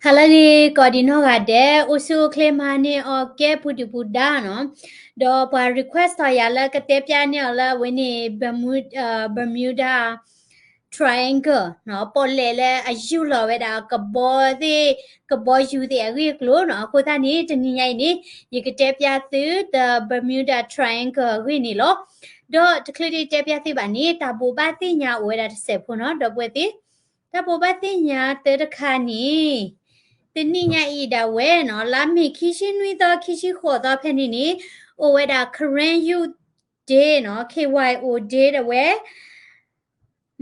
ဟါလၢအဂ့ၤ ကိးဒံးနီၢ်ဂၤဒဲး အိၣ်ဆူၣ်အိၣ်ချ့မၤန့ၢ်အီၤကဲပူၤဒုၣ်ပူၤဒါနီၤ, ဒီးပှၤ request ထီၣ်ယၤလၢကတဲပျၢ်န့ၢ်အီၤလၢအဝဲန့ၣ် Bermuda, Bermuda Triangle နီၤ, ပီၣ်လဲၣ်လၢအယူၢ်လီၤဝဲဒၣ်ကဘီသ့ၣ်, ကဘီယူၤသ့ၣ်အဂ့ၢ်အကျိၤနီၤ. အဃိသတးန့ၣ် တနံၤညါအံၤန့ၣ် ယကတဲပျၢ်သု the Bermuda Triangle အဂ့ၢ်န့ၣ်လီၤ. ဒီးတချုးဒံးတဲပျၢ်သုဘၣ်န့ၣ် တၢ်ဘိးဘၣ်သ့ၣ်ညါအိၣ်ဝဲဒၣ်တစဲးဖိနီၤ ဒီပုၢ်ဝဲၢ်သ့ၣ် တၢ်ဘိးဘၣ်သ့ၣ်ညါသၢတခါန့ၣ် တနံၤညါအံၤဒၣ်ဝဲနီၤ လါမ့ၤခံဆံနွံသီ ခံဆံဃိးသီဖဲန့ၣ်န့ၣ် အိၣ်ဝဲဒၣ် Karen Youth Day နီၤ, K Y O Day ဒၣ်ဝဲ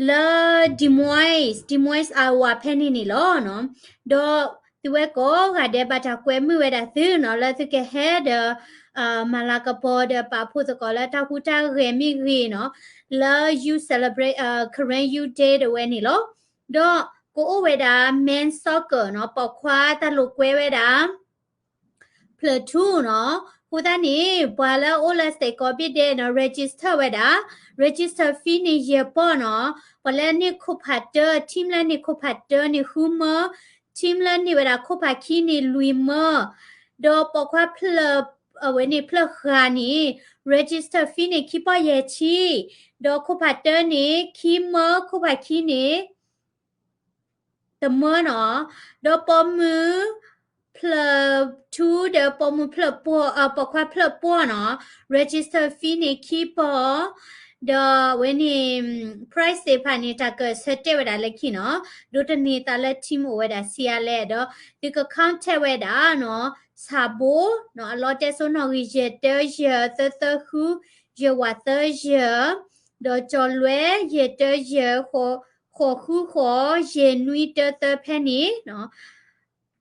လၢ Des Moines, Des Moines, Iowa ဖဲန့ၣ်န့ၣ်လီၤနီၤ. ဒီးသုဝဲကိးဂၤဒဲးဘၣ်တၢ်ကွဲမုာ်ဝဲဒၣ်သုနီၤ လၢသုကဟဲဒီး မၤလၤကပီၤဒီးပာ်ဖှိၣ်သကိးလၢတၢ်ဟူးတၢ်ဂဲၤမ့ၢ်ဂ့ၤနီၤ လၢ you celebrate Karen Youth Day ဒၣ်ဝဲန့ၣ်လီၤ. ဒီးကအိၣ်ဝဲဒၣ် men's soccer နီၤ, ပိာ်ခွါတၢ်လိာ်ကွဲဝဲဒၣ် platoon နီၤ. အဃိသတးန့ၣ် ပှၤလၢအအိၣ်လၢ state ကိးဘ့ၣ်ဒဲးနီၤ register ဝဲဒၣ်, register fee န့ၣ် ယဲၢ်ပီၢ်နီၤ. ပှၤလၢန့ၢ်ခိၣ်ဖးတၢ, team လၢန့ၢ်ခိၣ်ဖးတၢန့ၣ် ဃုမၢ, team လၢန့ၢ်ဝဲဒၣ်ခိၣ်ဖးခံန့ၣ် လွံၢ်မၢ, ဒီးပိာ်ခွါဖျၢၣ် အဝဲန့ၣ်ဖျၢၣ်ဃာ်န့ၣ် register fee န့ၣ် ခံပီၢ်ယဲၢ်ဆံ, ဒီးခိၣ်ဖးတၢန့ၣ် ခံမၢ, ခိၣ်ဖးခံန့ၣ် တမၢနီၤ. ဒီးပိာ်မုၣ်ဖျၢၣ်ထူဒီးပိာ်မုၣ်ဖျၢၣ်ပှီၢ်, ပိာ်ခွါဖျၢၣ်ပှီၢ်နီၤ, register fee န့ၣ် ခံပီၢ်, ဒီးအဝဲန့ၣ် price သ့ၣ်တဖၣ်န့ၣ် တၢ်ကဆၢတဲာ်ဝဲဒၣ်လၢခံနီၤ. ဒိးသန့ၤသးလၢ team အိၣ်ဝဲဒၣ်ဆံးအါလဲၣ်, ဒီးသုက contact ဝဲဒၣ်နီၤ, ဆၣ်ဘိနီၤ, အလီတဲစိနီၣ်ဂံၢ် ယဲၢ်တၢယဲၢ် သၢသၢဃု, ယဲၢ်ဝးသၢယဲၢ်, ဒီးကၠီၤလွဲ ယဲၢ်တၢယဲၢ် ဃိးဃုဃိး ယဲၢ်နွံတၢသၢဖဲန့ၣ်နီၤ.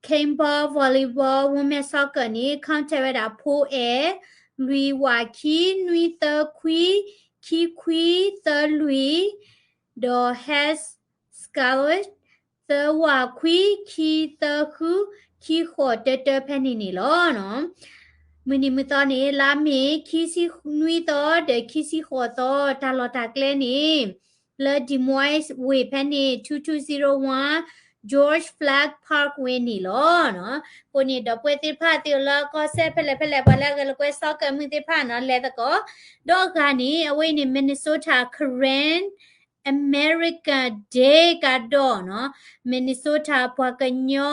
Campbell volleyball women soccer န့ၣ် contact ဝဲဒၣ် ဖိအဲၣ် လွံၢ်ဝးခံ နွံသၢခွံ ခံခွံသၢလွံၢ်, ဒီး Has Scarlett သၢဝးခွံ ခံသၢဃု ခံဃိးတၢတၢဖဲန့ၣ်န့ၣ်လီၤနီၤ. မုၢ်နံၤမုၢ်သီန့ၣ် လါမ့ၤ ခံဆံနွံသီဒီး ခံဆံဃိးသီ တၢ်လီၢ်တၢ်ကျဲန့ၣ် လၢ Des Moines ဝ့ၢ်ဖဲန့ၣ် two two zero one George Flagg Parkway န့ၣ်လီၤနီၤ. အဃိန့ၣ် ဒီပုၢ်ဝဲၢ်သ့ၣ်တဖၣ် သုအိၣ်လၢကီၢ်စဲၣ်ဖဲလဲၣ်ဖဲလဲၣ် ပှၤလၢအဂဲၤလိာ်ကွဲ soccer မုၣ်သ့ၣ်တဖၣ်နီၤ လဲၤသကိး, ဒီးအဂၤန့ၣ် အဝဲအံၤန့ၣ် Minnesota Karen American Day ကဒီးနီၤ, Minnesota ပှၤကညီ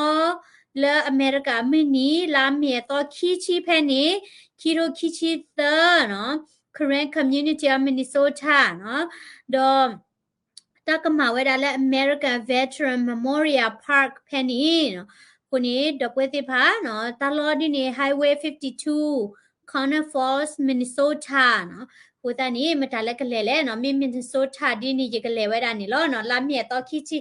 လၢအမဲရကၤအမုၢ်နံၤ လါမ့ၤအသီခံဆံဖဲန့ၣ် ခံထိခံဆံသၢနီၤ, Karen Community of Minnesota နီၤ, ဒီး တၢ်ကမၤဝဲဒၣ်လၢ American Veteran Memorial Park ဖဲန့ၣ်နီၤ. အဃိန့ၣ် ဒီပုၢ်ဝဲၢ်သ့ၣ်တဖၣ်နီၤ တၢ်လီၢ်ဒ်န့ၣ် Highway fifty-two, Corner Falls, Minnesota နီၤ. အဃိသတးန့ၣ် မတၤလၢကလဲၤလဲၣ်နီၤ, မ့ၢ် Minnesota ဒ်န့ၣ် ယကလဲၤဝဲဒၣ်န့ၣ်လီၤနီၤ, လါမ့ၤအသီခံဆံ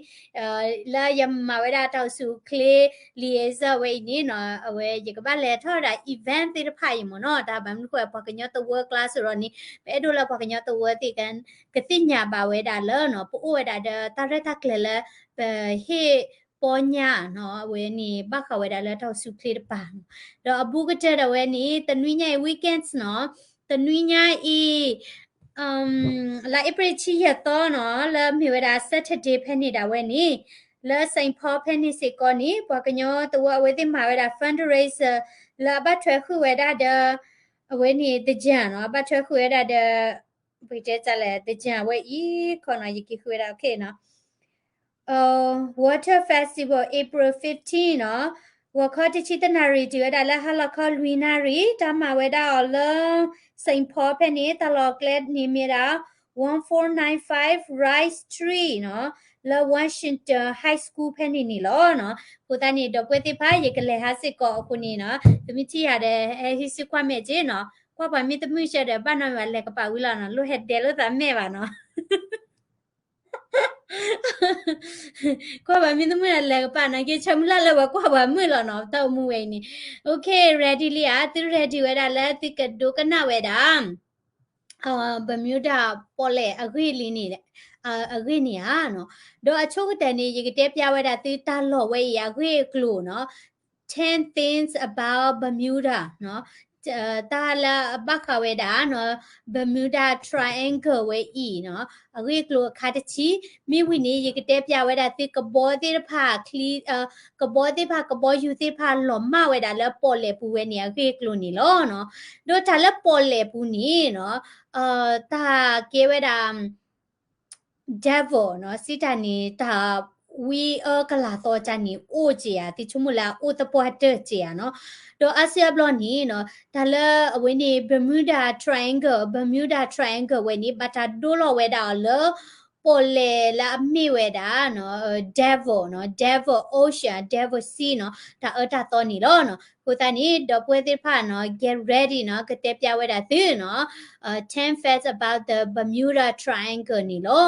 လၢယမၤဝဲဒၣ်တၢ်အိၣ်ဆူၣ်အိၣ်ချ့ liaison ဝဲအံၤန့ၣ်နီၤ, အဝဲယကဘၣ်လဲၤထီၣ်ဝဲဒၣ် event သ့ၣ်တဖၣ်အံၤမ့ၢ်နီၤ, တၢ်ဘၣ်မနုၤဃိ ပှၤကညီသဝီကျါစ့ၢ်ကီးန့ၣ် ပအဲၣ်ဒိးလၢပှၤကညီသဝီသ့ၣ် ကသ့ၣ်ညါဘၣ်ဝဲဒၣ်လၢနီၤ, ပအိၣ်ဝဲဒၣ်ဒီးတၢ်ရဲၣ်တၢ်ကျဲၤလၢ ပဟ့ၣ်ပီညါနီၤ, အဝဲန့ၣ် ဘၣ်ဃးဝဲဒၣ်လၢတၢ်အိၣ်ဆူၣ်အိၣ်ချ့တပၤနီၤ. ဒီးအဘူးကတၢၢ်ဒၣ်ဝဲန့ၣ် တနွံညါအံၤ weekends နီၤ, တနွံညါအံၤ လါ April တဆံယဲၢ်သီနီၤ, လၢမ့ၢ်ဝဲဒၣ် Saturday ဖဲန့ၣ်ဒၣ်ဝဲန့ၣ် လၢ Saint Paul ဖဲန့ၣ်စ့ၢ်ကီးန့ၣ် ပှၤကညီသဝီအဝဲသ့ၣ်မၤဝဲဒၣ် fundraiser လၢအဘၣ်ထွဲဃုာ်ဝဲဒၣ်ဒီး အဝဲန့ၣ် သင်္ကြန် နီၤ, အဘၣ်ထွဲဃုာ်ဝဲဒၣ်ဒီး ပကတဲလဲၣ် သင်္ကြန် ဝဲအံၤခီနီၤ, ယက့ၤဃုာ်ဝဲဒၣ် okay နီၤ. Water Festival April fifteen နီၤ, ဂီၤခီတဆံတနၣ်ရံၣ် တုၤဝဲဒၣ်လၢဟါလီၤခီလွံၢ်နၣ်ရံၣ်, တၢ်မၤဝဲဒၣ်အီၤလၢ Saint Paul ဖဲန့ၣ်, တၢ်လီၢ်ကျဲန့ၣ်မ့ၢ်ဒၣ် one four nine five Rice Street နီၤ, လၢ Washington High School ဖဲန့ၣ်န့ၣ်လီၤနီၤ. အဃိသတးန့ၣ် ဒီပုၢ်ဝဲၢ်သ့ၣ်တဖၣ် ယကလဲၤဟးစ့ၢ်ကီးအဃိန့ၣ်နီၤ, သုမ့ၢ်ထံၣ်ယၤဒီး ဟဲဟံးစုကွၢ်မဲာ်က့နီၤ, ကွၢ်ပှၤမ့ၢ်တမုာ်ဆၢဒီး ဘၣ်နီၤမ့ၢ်လဲၤကပာ်ဝံၤလီၤနီၤ, လိၣ်ဟဲဒဲးလိာ်သးမဲာ်ဘၣ်နီၤ. ကွၢ်ပှၤမ့ၢ်တမုာ်ဒီးလဲၤကပာ်နီၤ, က့ၤဆၢမုၢ်လၢ်လၢဝဲကွၢ်ပှၤမုာ်လီၤနီၤ, တၢ်အိၣ်မူဝဲအံၤန့ၣ်. Okay, ready လံဧါ, သု ready ဝဲဒၣ်လၢသုကဒိကနၣ်ဝဲဒၣ် Bermuda ပီၣ်လဲၣ်အဂ့ၢ်လံန့ၣ်, အဂ့ၢ်န့ၣ်ဧါနီၤ. ဒီးအဆိကတၢၢ်န့ၣ် ယကတဲပျၢ်ဝဲဒၣ်သုတၢ်လီၢ်ဝဲအံၤအဂ့ၢ်အကျိၤနီၤ, ten things about Bermuda နီၤ. တၢ်လၢအဘၣ်ဃးဝဲဒၣ်နီၤ Bermuda Triangle ဝဲအံၤနီၤ အဂ့ၢ်အကျိၤအခါတထံၣ် မ့ၢ်ဝံၤန့ၣ် ယကတဲပၠးဝဲဒၣ်သုကဘီသ့ၣ်တဖၣ် ကဘီသ့ၣ်တဖၣ် ကဘီယူၤသ့ၣ်တဖၣ်လီၤမၢ်ဝဲဒၣ်လၢပီၣ်လဲၣ်ပူၤဝဲန့ၣ် အဂ့ၢ်အကျိၤန့ၣ်လီၤနီၤ. ဒီးတၢ်လၢပီၣ်လဲၣ်ပူၤန့ၣ်နီၤ တၢ်ကဲဝဲဒၣ် devil နီၤ စံးတၢ်န့ၣ် တၢ်ဝံအၢကလၤသီတၢ်န့ၣ်အိၣ်က့ၤဧါ သုဆိကမိၣ်လၢအအိၣ်သပှၢ်တၢၢ်က့ၤဧါနီၤ. ဒီးအါစုအါဘျီန့ၣ်နီၤ တၢ်လၢအဝဲန့ၣ် Bermuda Triangle, Bermuda Triangle ဝဲန့ၣ် ဘၣ်တၢ်ဒိလီၤဝဲဒၣ်အီၤလၢ ပီၣ်လဲၣ်လၢအမ့ၢ်ဝဲဒၣ်နီၤ devil နီၤ devil ocean, devil sea နီၤ တၢ်အၢတၢ်သီန့ၣ်လီၤနီၤ. အဃိသတးန့ၣ် ဒီပုၢ်ဝဲၢ်သ့ၣ်တဖၣ်နီၤ get ready နီၤ ကတဲပၠးဝဲဒၣ်သုနီၤ ten facts about the Bermuda Triangle န့ၣ်လီၤ.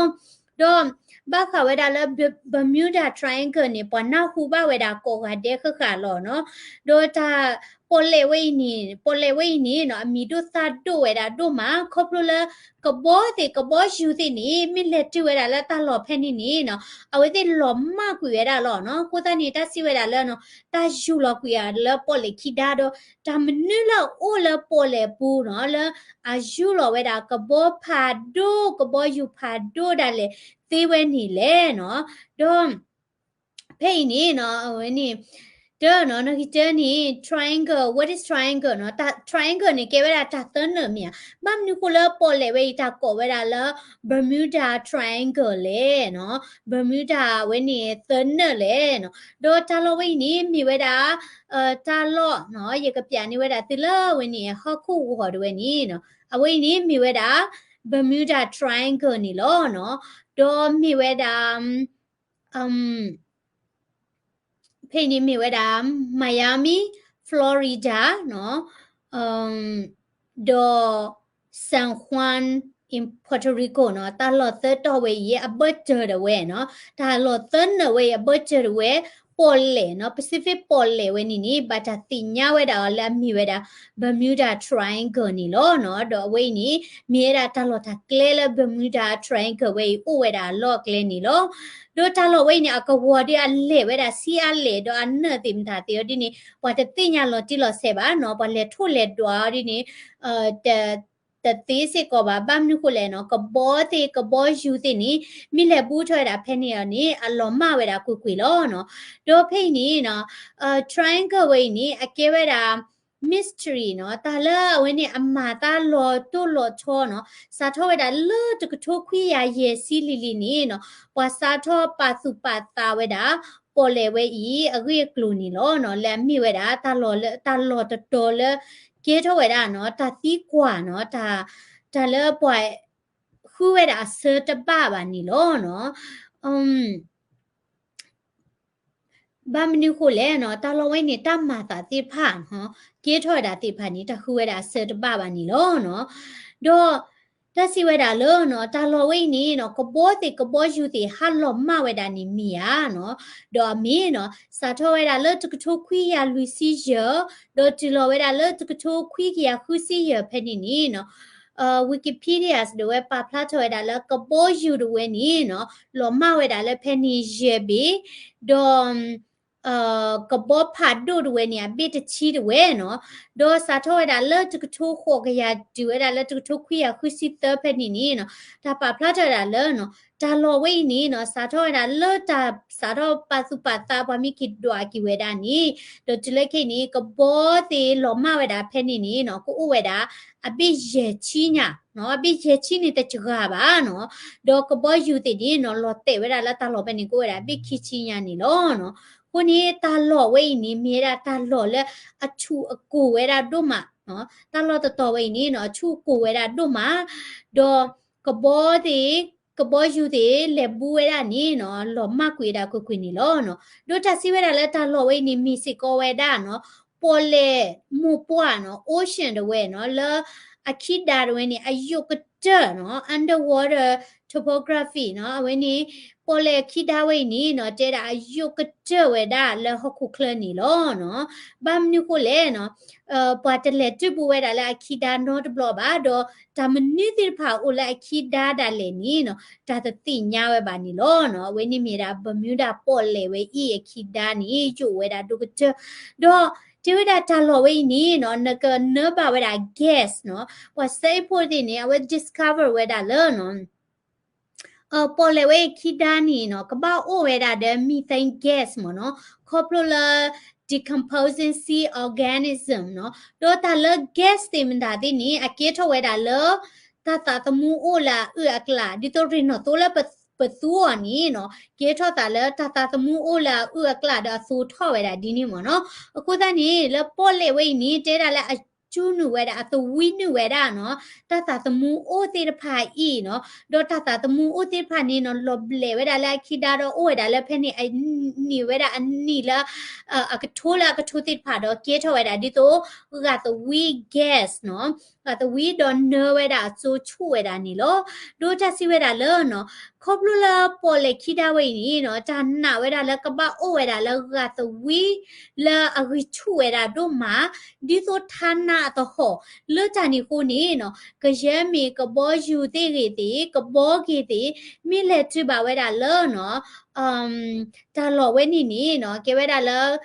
ဒီးဘၣ်ဃးဝဲဒၣ်လၢ Bermuda Triangle န့ၣ် ပှၤနၢ်ဟူဘၣ်ဝဲဒၣ်ကိးဂၤဒဲးဃၣ်ဃၣ်လီၤနီၤ. ဒီးတၢ် ပီၣ်လဲၣ်ဝဲအံၤန့ၣ် ပီၣ်လဲၣ်ဝဲအံၤန့ၣ်နီၤ အမံၤဒိၣ်သၣ်ဒိၣ်ဝဲဒၣ်ဒိၣ်မး ခီဖျိလၢ ကဘီသ့ၣ် ကဘီယူၤသ့ၣ်န့ၣ် မ့ၢ်လဲၤတုၤဝဲဒၣ်လၢတၢ်လီၢ်ဖဲန့ၣ်န့ၣ်နီၤ အဝဲသ့ၣ်လီၤမၢ်ကွံာ်ဝဲဒၣ်လီၤနီၤ. အဃိသတးန့ၣ် တၢ်စံးဝဲဒၣ်လၢနီၤ တၢ်ယူၤလီၤကွံာ်အီၤလၢပီၣ်လဲၣ်ခံဒါဒီး တၢ်မနုၤလၢအအိၣ်လၢပီၣ်လဲၣ်ပူၤနီၤ လၢအယူၤလီၤဝဲဒၣ်ကဘီဖးဒိၣ် ကဘီယူၤဖးဒိၣ်ဒၣ်လဲာ်သ့ဝဲန့ၣ်လဲၣ်နီၤ. ဒီး ဖဲအံၤန့ၣ်နီၤ အဝဲန့ၣ် တၢ်နီၤ နီၣ်ဂံၢ်တၢန့ၣ် triangle, what is triangle နီၤ တၢ် triangle န့ၣ် ကဲဝဲဒၣ်တၢ်သၢနၢၣ်မ့ၢ်ဧါ. ဘၣ်မနုၤဃိလၢပီၣ်လဲၣ်ဝဲအံၤ တၢ်ကိးဝဲဒၣ်လၢ Bermuda Triangle လဲၣ်နီၤ Bermuda ဝဲန့ၣ်သၢနၢၣ်လဲၣ်နီၤ. ဒီးတၢ်လီၢ်ဝဲအံၤန့ၣ် မ့ၢ်ဝဲဒၣ် တၢ်လီၢ်နီၤ ယကပၠးန့ၢ်ဝဲဒၣ်သုလၢအဝဲန့ၣ် ဟီၣ်ခိၣ်ဂီၤတဝဲန့ၣ်နီၤ အဝဲအံၤန့ၣ်မ့ၢ်ဝဲဒၣ် Bermuda Triangle န့ၣ်လီၤနီၤ. ဒီးမ့ၢ်ဝဲဒၣ် ဖဲအံၤန့ၣ်မ့ၢ်ဝဲဒၣ် Miami, Florida နီၤ ဒီး San Juan in Puerto Rico နီၤ တၢ်လီၢ်သၢတီၢ်ဝဲအံၤအဘၢၣ်စၢၤဒၣ်ဝဲနီၤ တၢ်လီၢ်သၢနၢၣ်ဝဲအံၤအဘၢၣ်စၢၤဒၣ်ဝဲ ပီၣ်လဲၣ်နီၤ Pacific ပီၣ်လဲၣ်ဝဲန့ၣ်န့ၣ် ဘၣ်တၢ်သ့ၣ်ညါဝဲဒၣ်အီၤလၢအမ့ၢ်ဝဲဒၣ် Bermuda Triangle န့ၣ်လီၤနီၤ. ဒီးအဝဲအံၤန့ၣ် မ့ၢ်ဝဲဒၣ်တၢ်လီၢ်တၢ်ကျဲလၢ Bermuda Triangle ဝဲအံၤအိၣ်ဝဲဒၣ်အလီၢ်အကျဲန့ၣ်လီၤ. ဒီးတၢ်လီၢ်ဝဲအံၤန့ၣ် အကဝီၤဒီးအလဲၢ်ဝဲဒၣ်ဆံးအါလဲၢ် ဒီးအနၢၣ်သ့ၣ်မတၤသ့ၣ်အီၤဒ်န့ၣ် ပှၤတသ့ၣ်ညါလီၤတံၢ်လီၤဆဲးဘၣ်နီၤ ပှၤလဲၤထီၣ်လဲၤဒွးအီၤဒ်န့ၣ် တသ့စ့ၢ်ကီးဘၣ် ဘၣ်မနုၤဃိလဲၣ်နီၤ ကဘီသ့ၣ် ကဘီယူၤသ့ၣ်န့ၣ် မ့ၢ်လဲၤဘူးထီၣ်ဝဲဒၣ်ဖဲန့ၣ်အီၤန့ၣ် အလီၤမၢ်ဝဲဒၣ်ကွ့ၢ်ကွ့ၢ်လီၤနီၤ. ဒီးဖဲအံၤန့ၣ်နီၤ triangle ဝဲအံၤန့ၣ် အကဲဝဲဒၣ် mystery နီၤ တၢ်လၢအဝဲန့ၣ် အမၤတၢ်လီၤတိၢ်လီၤဆီနီၤ စးထီၣ်ဝဲဒၣ်လၢတကထိခွံကယၤယဲၢ်ဆံလံၤလံၤန့ၣ်နီၤ ပှၤစးထီၣ်ပာ်သူၣ်ပာ်သးဝဲဒၣ် ပီၣ်လဲၣ်ဝဲအံၤ အဂ့ၢ်အကျိၤန့ၣ်လီၤနီၤ လၢအမ့ၢ်ဝဲဒၣ် တၢ်လီၢ်လၢ တၢ်လီၢ်တတီၤလၢ ကဲထီၣ်ဝဲဒၣ်နီၤ တၢ်သံကွၢ်နီၤ တၢ် တၢ်လၢပှၤ ဃုဝဲဒၣ်အဆၢတဘၣ်ဘၣ်န့ၣ်လီၤနီၤ. ဘၣ်မနုၤဃိလဲၣ်နီၤ တၢ်လီၢ်ဝဲန့ၣ် တၢ်မၤသးသ့ၣ်တဖၣ်နီၤ ကဲထီၣ်ဝဲဒၣ်သ့ၣ်တဖၣ်န့ၣ် တၢ်ဃုဝဲဒၣ်အဆၢတဘၣ်ဘၣ်န့ၣ်လီၤနီၤ. ဒီး တၢ်စံးဝဲဒၣ်လၢနီၤ တၢ်လီၢ်ဝဲအံၤန့ၣ်နီၤ ကဘီသ့ၣ်ကဘီယူၤသ့ၣ် ဟးလီၤမၢ်ဝဲဒၣ်န့ၣ်မ့ၢ်ဧါနီၤ. ဒီးအမ့ၢ်နီၤ စးထီၣ်ဝဲဒၣ်လၢတကထိခွံကယၤလွံၢ်ဆံယဲၢ် ဒီးတုၤလီၤဝဲဒၣ်လၢတကထိခွံကယၤဃုဆံယဲၢ်ဖဲန့ၣ်န့ၣ်နီၤ Wikipedia ဒၣ်ဝဲပာ်ဖျါထီၣ်ဝဲဒၣ်လၢကဘီယူၤဒၣ်ဝဲန့ၣ်နီၤ လီၤမၢ်ဝဲဒၣ်လၢဖဲန့ၣ်ယဲၢ်ဘ့ၣ် ဒီး ကဘီဖးဒိၣ်ဒၣ်ဝဲန့ၣ် အဘ့ၣ်တဆံဒၣ်ဝဲနီၤ ဒီးစးထီၣ်ဝဲဒၣ်လၢတကထိဃိးကယၤတုၤဝဲဒၣ်လၢတကထိခွံကယၤဃုဆံသၢဖဲန့ၣ်န့ၣ်နီၤ တၢ်ပာ်ဖျါထီၣ်ဝဲဒၣ်လၢနီၤ တၢ်လီၢ်ဝဲအံၤန့ၣ်နီၤ စးထီၣ်ဝဲဒၣ်လၢတၢ်စးထီၣ်ပာ်သူၣ်ပာ်သးပှၤမ့ၢ်က့ၤဒွးက့ၤဝဲဒၣ်န့ၣ် ဒီးတုၤလၢခဲအံၤန့ၣ် ကဘီသ့ၣ်လီၤမၢ်ဝဲဒၣ်ဖဲန့ၣ်န့ၣ်နီၤ ကအိၣ်ဝဲဒၣ် အဘ့ၣ်ယဲၢ်ဆံညါနီၤ အဘ့ၣ်ယဲၢ်ဆံန့ၣ်တစှၤဘၣ်နီၤ ဒီးကဘီယူၤသ့ၣ်န့ၣ်နီၤ လီၤတဲာ်ဝဲဒၣ်လၢတၢ်လီၢ်ဖဲန့ၣ် ကအိၣ်ဝဲဒၣ်အဘ့ၣ်ခံဆံညါန့ၣ်လီၤနီၤ. အဃိန့ၣ် တၢ်လီၢ်ဝဲအံၤန့ၣ် မ့ၢ်ဝဲဒၣ်တၢ်လီၢ်လၢအထူးအကိၢ်ဝဲဒၣ်ဒိၣ်မးနီၤ တၢ်လီၢ်တတီၤဝဲအံၤန့ၣ်နီၤ အထူးအကိၢ်ဝဲဒၣ်ဒိၣ်မး ဒီးကဘီသ့ၣ် ကဘီယူၤသ့ၣ် လဲၤဘူးဝဲဒၣ်န့ၣ်နီၤ လီၤမၢ်ကွံာ်ဝဲဒၣ်ကွ့ၢ်ကွ့ၢ်န့ၣ်လီၤနီၤ. ဒီးတၢ်စံးဝဲဒၣ်လၢတၢ်လီၢ်ဝဲအံၤန့ၣ် မ့ၢ်စ့ၢ်ကီးဝဲဒၣ်နီၤ ပီၣ်လဲၣ်မိၢ်ပှၢ်နီၤ ocean တဝဲနီၤ လၢအခံဒါတဝဲန့ၣ် အယိာ်ကတၢၢ်နီၤ underwater topography နီၤ အဝဲန့ၣ် ပီၣ်လဲၣ်ခံဒါဝဲအံၤန့ၣ်နီၤ တဲဒၣ်အယိာ်ကတၢၢ်ဝဲဒၣ်လၢဟီၣ်ခိၣ်ချၢန့ၣ်လီၤနီၤ. ဘၣ်မနုၤဃိလဲၣ်နီၤ ပှၤတလဲၤတုၤဘူးဝဲဒၣ်လၢအခံဒါနီတဘျီဘၣ် ဒီးတၢ်မနုၤသ့ၣ်တဖၣ်အိၣ်လၢအခံဒါဒၣ်လဲာ်န့ၣ်နီၤ တၢ်တသ့ၣ်ညါဝဲဘၣ်န့ၣ်လီၤနီၤ. အဝဲန့ၣ်မ့ၢ်ဒၣ် Bermuda ပီၣ်လဲၣ်ဝဲအံၤအခံဒါန့ၣ် ယိာ်ဝဲဒၣ်ဒိၣ်ကတၢၢ် ဒီး တဲဝဲဒၣ်တၢ်လီၢ်ဝဲအံၤန့ၣ်နီၤ နကနၢဘၣ်ဝဲဒၣ် gas နီၤ, ပှၤစဲအ့ၣ်ဖိသ့ၣ်န့ၣ် အဝဲ discover ဝဲဒၣ်လၢနီၤ ပီၣ်လဲၣ်ဝဲအံၤခံဒါန့ၣ်နီၤ ကဘၣ်အိၣ်ဝဲဒၣ်ဒီး methane gas မ့ၢ်နီၤ, ခီဖျိလၢ decomposing sea organism နီၤ, ဒီးတၢ်လၢ gas သ့ၣ်မတၤသ့ၣ်န့ၣ် အကဲထီၣ်ဝဲဒၣ်လၢ တၢ်သးသမူအိၣ်လၢအအုၣ်အကျၣ် ဒ်သိးရ့ၣ်နီၣ်သိလၢပသူအီၤန့ၣ်နီၤ ကဲထီၣ်သးလၢတၢ်သးသမူအိၣ်လၢအအုၣ်အကျၣ်ဒီးအသိးထီၣ်ဝဲဒၣ်ဒ်န့ၣ်မ့ၢ်နီၤ. အဃိသတးန့ၣ် လၢပီၣ်လဲၣ်ဝဲအံၤန့ၣ် တဲဒၣ်လၢအစူနုာ်ဝဲဒၣ် အသဝံနုာ်ဝဲဒၣ်နီၤ တၢ်သးသမူအိၣ်သ့ၣ်တဖၣ်အံၤနီၤ, ဒီးတၢ်သးသမူအိၣ်သ့ၣ်တဖၣ်န့ၣ်နီၤ လီၤဘျဲးဝဲဒၣ်လၢအခံဒါဒီးအိၣ်ဝဲဒၣ်လၢဖဲန့ၣ် အန့ၢ်ဝဲဒၣ်အနံၣ်လၢ အကထိလၢအကထိသ့ၣ်တဖၣ်ဒီးကဲထီၣ်ဝဲဒၣ်ဒ်သိး ဂာ်သဝံ gas နီၤ, ဂာ်သဝံဒီးနၢဝဲဒၣ်အစိဆူၣ်ဝဲဒၣ်န့ၣ်လီၤ. ဒီးတၢ်စံးဝဲဒၣ်လၢနီၤ ခီဖျိလၢပီၣ်လဲၣ်ခံဒါဝဲအံၤန့ၣ်နီၤ တၢ်နာ်ဝဲဒၣ်လၢကဘၣ်အိၣ်ဝဲဒၣ်လၢဂာ်သဝံ လၢအဂံၢ်ဆူၣ်ဝဲဒၣ်ဒိၣ်မး ဒ်သိးထါနါအသဟီၣ် လၢတၢ်န့ၣ်အဃိန့ၣ်နီၤ ကယဲၢ်မ့ၢ်ကဘီယူၤသ့ၣ်ဂ့ၤသ့ၣ် ကဘီက့ၤသ့ၣ် မ့ၢ်လဲၤတုၤဘၣ်ဝဲဒၣ်လၢနီၤ တၢ်လီၢ်ဝဲန့ၣ်န့ၣ်နီၤ ကဲဝဲဒၣ်လၢ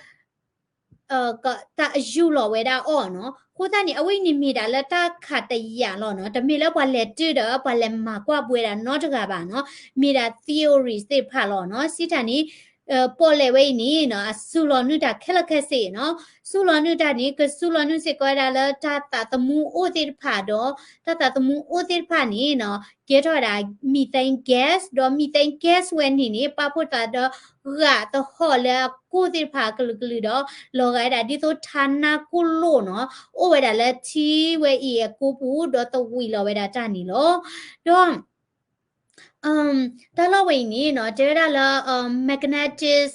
တၢ်ယူၢ်လီၤဝဲဒၣ်အီၤနီၤ. အဃိသတးန့ၣ် အဝဲအံၤန့ၣ်မ့ၢ်ဒၣ်လၢတၢ်ခးတယာ်လီၤနီၤ. တမ့ၢ်လၢပှၤလဲၤတုၤဒီး ပှၤလဲၤမၤကွၢ်ပှဲၤဒၣ်နီတဂၤဘၣ်နီၤ. မ့ၢ်ဒၣ် theories သ့ၣ်တဖၣ်လီၤနီၤ. စံးတၢ်န့ၣ် ပီၣ်လဲၣ်ဝဲအံၤန့ၣ်နီၤ အစူၢ်လီၤနုာ်တၢ်ခဲလၢာ်ခဲဆ့နီၤ. စူၢ်လီၤနုာ်တၢ်န့ၣ် ကစူၢ်လီၤနုာ်စ့ၢ်ကီးဝဲဒၣ်လၢတၢ်သးသမူအိၣ်သ့ၣ်တဖၣ်ဒီး တၢ်သးသမူအိၣ်သ့ၣ်တဖၣ်န့ၣ်နီၤ ကဲထီၣ်ဝဲဒၣ် methane gas ဒီး methane gas ဝဲန့ၣ်န့ၣ် ပာ်ဖှိၣ်သးဒီး ဂာ်သဟီၣ်လၢအကိၢ်သ့ၣ်တဖၣ်အကလုာ်ကလုာ်ဒီး လီၤဂာ်ဝဲဒၣ်ဒ်သိးထါနါကိၢ်လိၣ်နီၤ အိၣ်ဝဲဒၣ်လၢထံဝဲအံၤအကိပူၤ ဒီးသဝံးလီၤဝဲဒၣ်တၢ်န့ၣ်လီၤ. ဒီး တၢ်လီၢ်ဝဲအံၤန့ၣ်နီၤ တဲဝဲဒၣ်လၢ magnetic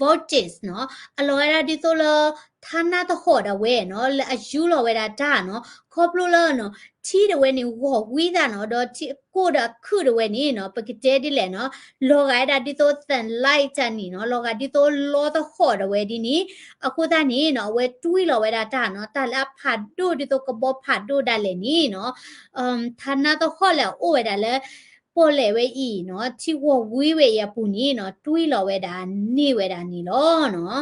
voltage နီၤ အလီၤဝဲဒၣ်ဒ်သိးလၢ ထါနါသဟီၣ်ဒၣ်ဝဲနီၤ လၢအယူၢ်လီၤဝဲဒၣ်တၢ်နီၤ ခီဖျိလၢနီၤ ထံဒၣ်ဝဲန့ၣ် ဂီၤဝံသးနီၤ ဒီးထံကိၢ်ဒီးအခုၣ်ဒၣ်ဝဲန့ၣ်နီၤ ပကတဲဒ်လဲၣ်နီၤ လီၤဂာ်ဝဲဒၣ်ဒ်သိး sunlight တၢ်န့ၣ်နီၤ လီၤဂာ်ဒ်သိးလီသဟီၣ်ဒၣ်ဝဲဒ်န့ၣ် အဃိသတးန့ၣ်နီၤ အဝဲတွံၢ်လီၤဝဲဒၣ်တၢ်နီၤ တၢ်လၢအဖးဒိၣ်ဒ်သိးကဘီဖးဒိၣ်ဒၣ်လဲာ်န့ၣ်နီၤ ထါနါသဟီၣ်လၢအအိၣ်ဝဲဒၣ်လၢ ပီၣ်လဲၣ်ဝဲအံၤနီၤ ထံဂီၤဝံဝဲအံၤအပူၤန့ၣ်နီၤ တွံၢ်လီၤဝဲဒၣ်န့ၢ်ဝဲဒၣ်န့ၣ်လီၤနီၤ.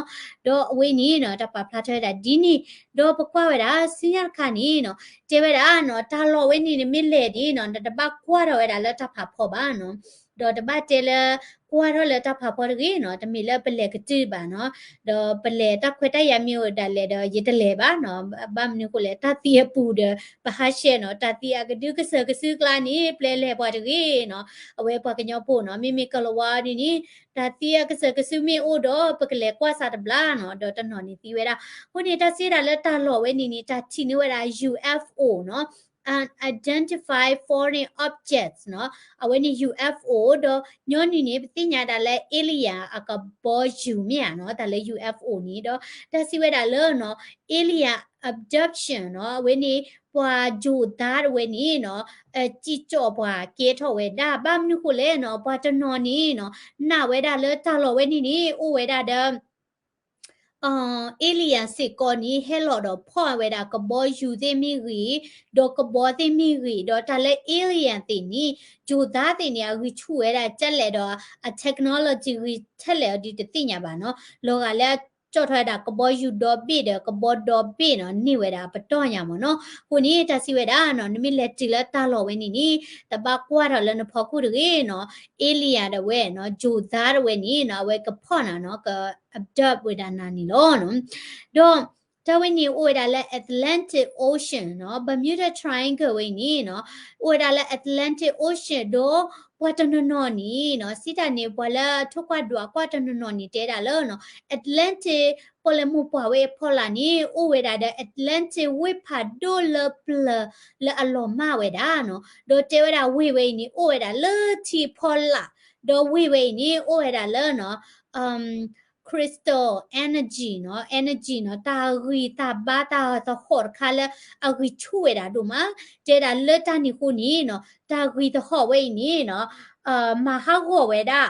ဒီးအဝဲန့ၣ်နီၤ တၢ်ပာ်ဖျါထီၣ်ဝဲဒၣ်ဒ်န့ၣ် ဒီးပကွၢ်ဝဲဒၣ်ဆူညါတခါန့ၣ်နီၤ တဲဝဲဒၣ်နီၤ တၢ်လီၢ်ဝဲန့ၣ်န့ၣ်မ့ၢ်လဲၤဒ်နီၤ နတဘၣ်ကွၢ်ထီၣ်ဝဲဒၣ်လၢတၢ်ဖးဖီဘၣ်နီၤ ဒီးတဘၣ်တဲလၢ ကွၢ်ထီၣ်လၢတၢ်ဖးဖီတဂ့ၤနီၤ တမ့ၢ်လၢပလဲၤကတုၤဘၣ်နီၤ ဒီးပလဲၤတၢ်ခွဲးတၢ်ယာ်မ့ၢ်အိၣ်ဒၣ်လဲာ်ဒီး ယတလဲၤဘၣ်နီၤ ဘၣ်မနုၤဃိလဲၣ် တၢ်သံအပူၤဒီး ပဟါရှဲနီၤ တၢ်သံအကဒုကစၢၢ်ကစုကျါန့ၣ် ပျဲလဲၤပှၤတဂ့ၤနီၤ အဝဲပှၤကညီဖိနီၤ မ့မ့ၢ်ကလၤဝါဒ်န့ၣ် တၢ်သံအကစၢၢ်ကစုမ့ၢ်အိၣ်ဒီး ပကလဲၤကွၢ်စးတဘျီနီၤ ဒီးတနီၤန့ၣ်သံဝဲဒၣ် အဃိန့ၣ် တၢ်စံးဒၣ်လၢတၢ်လီၢ်ဝဲန့ၣ်န့ၣ် တၢ်ထံၣ်န့ၢ်ဝဲဒၣ် ယူၣ်အၣ်ဖ်အိၣ်နီၤ unidentified flying objects နီၤ အဝဲန့ၣ် ယူၣ်အၣ်ဖ်အိၣ် ဒီးညီနုၢ်န့ၣ် ပသ့ၣ်ညါဒၣ်လၢ alien အကဘီယူၤမ့ၢ်ဧါနီၤ တၢ်လၢ ယူၣ်အၣ်ဖ်အိၣ် န့ၣ် ဒီးတၢ်စံးဝဲဒၣ်လၢနီၤ alien abduction နီၤ အဝဲန့ၣ် ပှၤယိၤသါတဝဲန့ၣ်နီၤ စံၣ်ကၠီၣ်ပှၤကဲထီၣ်ဝဲဒၣ် ဘၣ်မနုၤဃိလဲၣ်နီၤ ပှၤတနီၤန့ၣ်နီၤ နာ်ဝဲဒၣ်လၢတၢ်လီၢ်ဝဲန့ၣ်န့ၣ် အိၣ်ဝဲဒၣ်ဒီး alien စ့ၢ်ကီးန့ၣ် ဟဲလီၤဒီးဖီၣ်ဝဲဒၣ်ကဘီယူၤသ့ၣ်မ့ၢ်ဂ့ၤ, ဒီးကဘီသ့ၣ်မ့ၢ်ဂ့ၤ, ဒီးတၢ်လၢ alien သ့ၣ်န့ၣ် ယိၤသးသ့ၣ်န့ၣ် အဂံၢ်ဆူၣ်ဝဲဒၣ်ကလဲာ်ဒီး အ technology ဂ့ၤထဲလဲၣ်အီၤဒ်တသ့ၣ်ညါဘၣ်နီၤ. လီၤဂာ်လၢအကၠီၣ်ထီၣ်ဝဲဒၣ်ကဘီယူၤဒီဘ့ၣ်ဒီး ကဘီဒီဘ့ၣ်နီၤ န့ၢ်ဝဲဒၣ်ပတီၢ်ညါမ့ၢ်နီၤ. အဃိန့ၣ် တၢ်စံးဝဲဒၣ်နီၤ နမ့ၢ်လဲၤတုၤလၢတၢ်လီၢ်ဝဲန့ၣ်န့ၣ် တဘၣ်ကွၢ်ထီၣ်လၢနဖီခိၣ်တဂ့ၤနီၤ. alien ဒၣ်ဝဲနီၤ ယိၤသးဒၣ်ဝဲန့ၣ်နီၤ အဝဲကဖီၣ်နၤနီၤ က abduct ဝဲဒၣ်နၤန့ၣ်လီၤ. ဒီးတၢ်ဝဲန့ၣ်အိၣ်ဝဲဒၣ်လၢ Atlantic Ocean နီၤ Bermuda Triangle ဝဲအံၤန့ၣ်နီၤ အိၣ်ဝဲဒၣ်လၢ Atlantic Ocean ဒီးပှၤတနီၤနီၤန့ၣ်နီၤ စံးတၢ်န့ၣ် ပှၤလၢအထိၣ်ကွၢ်ဒွးကွၢ်တနီၤနီၤန့ၣ် တဲဒၣ်လၢနီၤ Atlantic ပီၣ်လဲၣ်မိၢ်ပှၢ်ဝဲအဖီလာ်န့ၣ် အိၣ်ဝဲဒၣ်ဒီး Atlantic ဝ့ၢ်ဖးဒိၣ်လၢပျၢၤလၢအလီၤမၢ်ဝဲဒၣ်နီၤ. ဒီးတဲဝဲဒၣ်ဝ့ၢ်ဝဲအံၤန့ၣ် အိၣ်ဝဲဒၣ်လၢထံအဖီလာ် ဒီးဝ့ၢ်ဝဲအံၤန့ၣ် အိၣ်ဝဲဒၣ်လၢနီၤ crystal energy နီၤ energy နီၤ တၢ်ဂံၢ်တၢ်ဘါတၢ်သဟီၣ်တခါလၢအဂံၢ်ဆူၣ်ဝဲဒၣ်ဒိၣ်မး တဲဒၣ်လၢတၢ်န့ၣ်အဃိန့ၣ်နီၤ တၢ်ဂံၢ်သဟီၣ်ဝဲအံၤန့ၣ်နီၤ မၤဟးဂီၤဝဲဒၣ်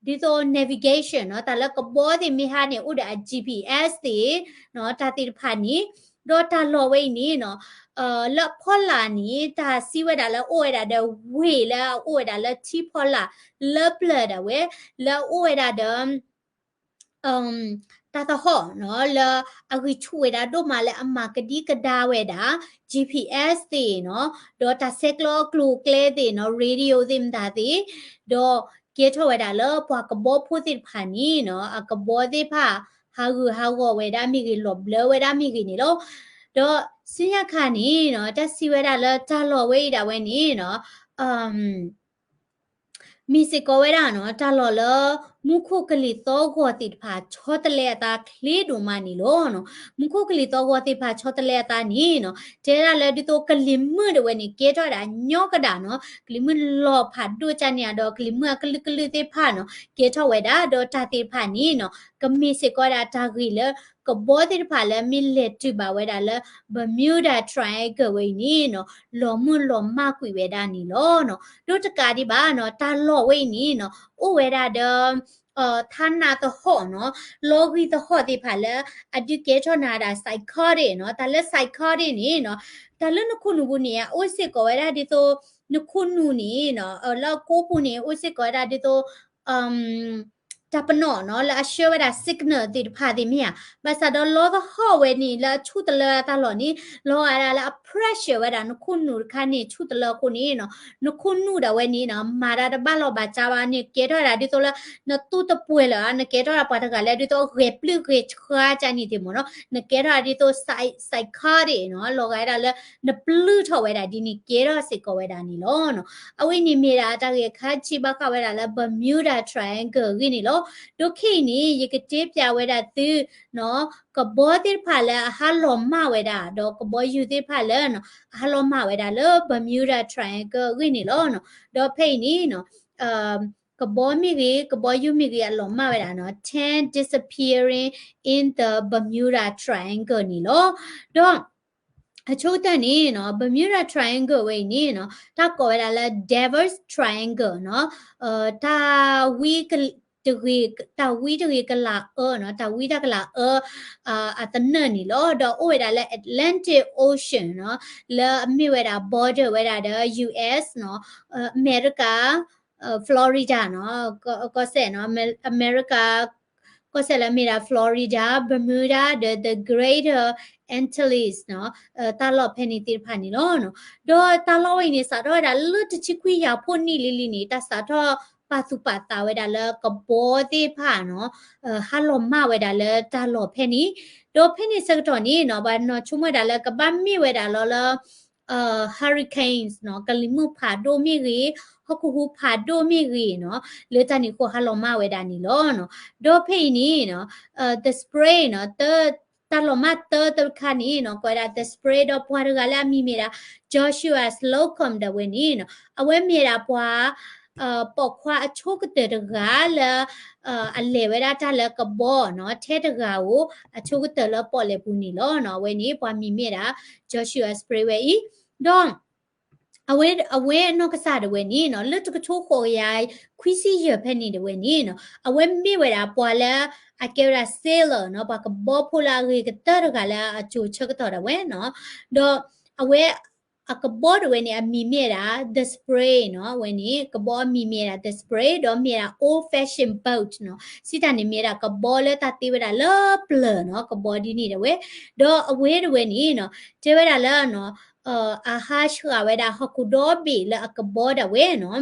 ဒ်သိး navigation နီၤ တၢ်လၢကဘီသ့ၣ်မ့ၢ်ဟးန့ၣ် အိၣ်ဒီးအ GPS သ့ၣ်နီၤ တၢ်သ့ၣ်တဖၣ်န့ၣ် ဒီးတၢ်လီၢ်ဝဲအံၤန့ၣ်နီၤ လၢအဖီလာ်န့ၣ် တၢ်စံးဝဲဒၣ်လၢအိၣ်ဝဲဒၣ်ဒီးဝ့ၢ်လၢအအိၣ်ဝဲဒၣ်လၢထံဖီလာ် လၢပျၢၤဒၣ်ဝဲ လၢအအိၣ်ဝဲဒၣ်ဒီး တၢ်သဟီၣ်နီၤ လၢအဂံၢ်ဆူၣ်ဝဲဒၣ်ဒိၣ်မးလၢအမၤကဒံကဒါဝဲဒၣ် G P S သ့ၣ်နီၤ, ဒီးတၢ်ဆဲးကျိးအကျိၤအကျဲသ့ၣ်နီၤ, radio သ့ၣ်မတၤသ့ၣ်, ဒီးကဲထီၣ်ဝဲဒၣ်လၢပှၤကဘီဖိသ့ၣ်တဖၣ်န့ၣ်နီၤ အကဘီသ့ၣ်တဖၣ် ဟးဂူာ်ဟးဂီၤဝဲဒၣ်မ့ၢ်ဂ့ၤ လီၤဘျၢဝဲဒၣ်မ့ၢ်ဂ့ၤန့ၣ်လီၤ. ဒီးဆူညါခါန့ၣ်နီၤ တၢ်စံးဝဲဒၣ်လၢတၢ်လီၢ်ဝဲအံၤဒၣ်ဝဲန့ၣ်နီၤ မ့ၢ်စ့ၢ်ကီးဝဲဒၣ်နီၤ တၢ်လီၢ်လၢ မူခိၣ်ကလံၤသီဂီၤသ့ၣ်တဖၣ် ဆီတလဲအသးချ့ဒိၣ်မးန့ၣ်လီၤနီၤ. မူခိၣ်ကလံၤသီဂီၤသ့ၣ်တဖၣ် ဆီတလဲအသးန့ၣ်နီၤ တဲဒၣ်လၢဒ်သိးကလံၤမုၢ်ဒၣ်ဝဲန့ၣ် ကဲထီၣ်ဝဲဒၣ်ညီကဒၣ်နီၤ, ကလံၤမုၢ်လီၤဖးဒိၣ်ကၢ်န့ၣ်ဒီး ကလံၤမုၢ်အကလုာ်ကလုာ်သ့ၣ်တဖၣ်နီၤ ကဲထီၣ်ဝဲဒၣ် ဒီးတၢ်သ့ၣ်တဖၣ်န့ၣ်နီၤ ကမ့ၢ်စ့ၢ်ကီးဝဲဒၣ်တၢ်ဂ့ၢ်လၢ ကဘီသ့ၣ်တဖၣ်လၢမ့ၢ်လဲၤတုၤဘၣ်ဝဲဒၣ်လၢ Bermuda Triangle ဝဲအံၤန့ၣ်နီၤ လီၤမုၢ်လီၤမၢ်ကွံာ်ဝဲဒၣ်န့ၣ်လီၤနီၤ. ဒီးတကးဒံးဘၣ်နီၤ တၢ်လီၢ်ဝဲအံၤန့ၣ်နီၤ အိၣ်ဝဲဒၣ်ဒီး ထါနးသဟီၣ်နီၤ လီၤဂံၢ်သဟီၣ်သ့ၣ်တဖၣ်လၢ အဒုးကဲထီၣ်နၤဒၣ် psychotic နီၤ, တၢ်လၢ psychotic န့ၣ်နီၤ တၢ်လၢနခိၣ်နူာ်ပူၤန့ၣ် အအိၣ်စ့ၢ်ကီးဝဲဒၣ်ဒ်သိး နခိၣ်နူာ်န့ၣ်နီၤ လၢအကိးပူၤန့ၣ် အိၣ်စ့ၢ်ကီးဝဲဒၣ်ဒ်သိး တၢ်ပနီၣ်နီၤ လၢအဆှၢဝဲဒၣ် signal သ့ၣ်တဖၣ်သ့ၣ်မ့ၢ်ဧါ. ဘၣ်ဆၣ်ဒီးလီသဟီၣ်ဝဲန့ၣ် လၢအဆူၣ်တလၢအသးလီၢ်န့ၣ် လီၤဂာ်ဒၣ်လၢအ pressure ဝဲဒၣ်နခိၣ်နူာ်တခါန့ၣ် ဆူၣ်တလၢအဃိန့ၣ်နီၤ နခိၣ်နူာ်ဒၣ်ဝဲန့ၣ်နီၤ မၤတၢ်တဘၣ်လီၢ်ဘၣ်စးဘၣ်န့ၣ် ကဲထီၣ်ဝဲဒၣ်ဒ်သိးလၢ နသူၣ်တပှဲၤလၢၤဧါ, နကဲထီၣ်ဒၣ်ပှၤတဂၤလၢဒ်သိးဂဲၤပျုၢ်ဂဲၤဆှါကၢ်န့ၣ်သ့ၣ်မ့ၢ်နီၤ, နကဲထီၣ်ဒ်သိး psy-, psychotic နီၤ, လီၤဂာ်ဒၣ်လၢ နပျုၢ်ထီၣ်ဝဲဒၣ်ဒ်န့ၣ် ကဲထီၣ်စ့ၢ်ကီးဝဲဒၣ်န့ၣ်လီၤနီၤ. အဝဲန့ၣ်မ့ၢ်ဒၣ်တၢ်ဂ့ၢ်အခါဆံးဘၣ်ဃးဝဲဒၣ်လၢ Bermuda Triangle အဂ့ၢ်န့ၣ်လီၤ. ဒီးခဲအံၤန့ၣ် ယကတဲပျးဝဲဒၣ်သုနီၤ ကဘီသ့ၣ်တဖၣ်လၢအဟးလီၤမၢ်ဝဲဒၣ် ဒီးကဘီယူၤသ့ၣ်တဖၣ်လၢနီၤ အဟးလီၤမၢ်ဝဲဒၣ်လၢ Bermuda Triangle အဂ့ၢ်န့ၣ်လီၤနီၤ. ဒီးဖဲအံၤန့ၣ်နီၤ ကဘီမ့ၢ်ဂ့ၤ ကဘီယူၤမ့ၢ်ဂ့ၤ အလီၤမၢ်ဝဲဒၣ်နီၤ ten disappearing in the Bermuda Triangle န့ၣ်လီၤ. ဒီး အဆိကတၢၢ်န့ၣ်နီၤ Bermuda Triangle ဝဲအံၤန့ၣ်နီၤ တၢ်ကိးဝဲဒၣ်လၢ Devil's Triangle နီၤ, တၢ်ဝံတဂ့ၤ တၢ်ဝံတဂ့ၤကလၤအၢနီၤ, တၢ်ဝံတၢ်ကလၤအၢ အသနၢၣ်န့ၣ်လီၤ. ဒီးအိၣ်ဝဲဒၣ်လၢ Atlantic Ocean နီၤ, လၢအမ့ၢ်ဝဲဒၣ် border ဝဲဒၣ်ဒီး U S နီၤ, အမဲရကၤ Florida နီၤ, ကီၢ်စဲၣ်နီၤ, အမဲရကၤ ကီၢ်စဲၣ်လၢအမ့ၢ်ဒၣ် Florida, Bermuda ဒီး the Greater Antilles နီၤ, တၢ်လီၢ်ဖဲန့ၣ်သ့ၣ်တဖၣ်န့ၣ်လီၤ. ဒီးတၢ်လီၢ်ဝဲအံၤန့ၣ် စးထီၣ်ဝဲဒၣ်လၢတဆံခွံကယၤဖှိၣ်နံၣ်လံလံန့ၣ် တၢ်စးထီၣ်ပာ်သူၣ်ပာ်သးဝဲဒၣ်လၢကဘီသ့ၣ်တဖၣ်နီၤ, ဟးလီၤမၢ်ဝဲဒၣ်လၢတၢ်လီၢ်ဖဲန့ၣ်, ဒီးဖဲန့ၣ်ဆၢကတီၢ်န့ၣ်နီၤ ပှၤနီၢ်ဆိကမိၣ်ဝဲဒၣ်လၢကဘၣ်မ့ၢ်ဝဲဒၣ်လီၤလၢ hurricanes နီၤ, ကလံၤမုၢ်ဖးဒိၣ်မ့ၢ်ဂ့ၤ, ဟီၣ်ခိၣ်ဟူးဖးဒိၣ်မ့ၢ်ဂ့ၤနီၤ, လၢတၢ်န့ၣ်အဃိဟးလီၤမၢ်ဝဲဒၣ်န့ၣ်လီၤနီၤ. ဒီးဖဲအံၤန့ၣ်နီၤ the spray နီၤ, တၢ်လီၤမၢ်တၢတခါန့ၣ်နီၤ ကိးဝဲဒၣ် the spray ဒီးပှၤတဂၤလၢအမံၤမ့ၢ်ဒၣ် Joshua Slocum ဒၣ်ဝဲန့ၣ်နီၤ, အဝဲမ့ၢ်ဒၣ်ပှၤ ပိာ်ခွါအဆိကတၢၢ်တဂၤလၢ အလဲၤဝဲဒၣ်တၢ်လၢကဘီနီၤ, ထဲတဂၤဧိၤ အဆိကတၢၢ်လၢပီၣ်လဲၣ်ပူၤန့ၣ်လီၤနီၤ. အဝဲန့ၣ် ပှၤမံၤမ့ၢ်ဒၣ် Joshua Spray ဝဲအံၤ, ဒီး အဝဲ အဝဲအနီၢ်ကစၢ်ဒၣ်ဝဲန့ၣ်နီၤ လၢတကထိဃိးကယၤခွံဆံယဲၢ်ဖဲန့ၣ်ဒၣ်ဝဲန့ၣ်နီၤ အဝဲမ့ၢ်ဝဲဒၣ်ပှၤလၢ အကဲဝဲဒၣ် sailor နီၤ, ပှၤကဘီဖိလၢအဂ့ၤကတၢၢ်တဂၤလၢအစိၤဆၢကတီၢ်ဒၣ်ဝဲနီၤ, ဒီးအဝဲ အကဘီဒၣ်ဝဲန့ၣ် အမံၤမ့ၢ်ဒၣ် the spray နီၤ, အဝဲန့ၣ် ကဘီအမံၤမ့ၢ်ဒၣ် the spray ဒီးမ့ၢ်ဒၣ် old fashioned boat နီၤ, စံးတၢ်န့ၣ်မ့ၢ်ဒၣ်ကဘီလၢတၢ်သ့ဝဲဒၣ်လၢပျၢၤနီၤ, ကဘီဒ်န့ၣ်ဒၣ်ဝဲ, ဒီးအဝဲဒၣ်ဝဲန့ၣ်နီၤ တဲဝဲဒၣ်လၢနီၤ အဟးဆှးဝဲဒၣ်ဟီၣ်ခိၣ်ဒီဘ့ၣ်လၢအကဘီဒၣ်ဝဲနီၤ,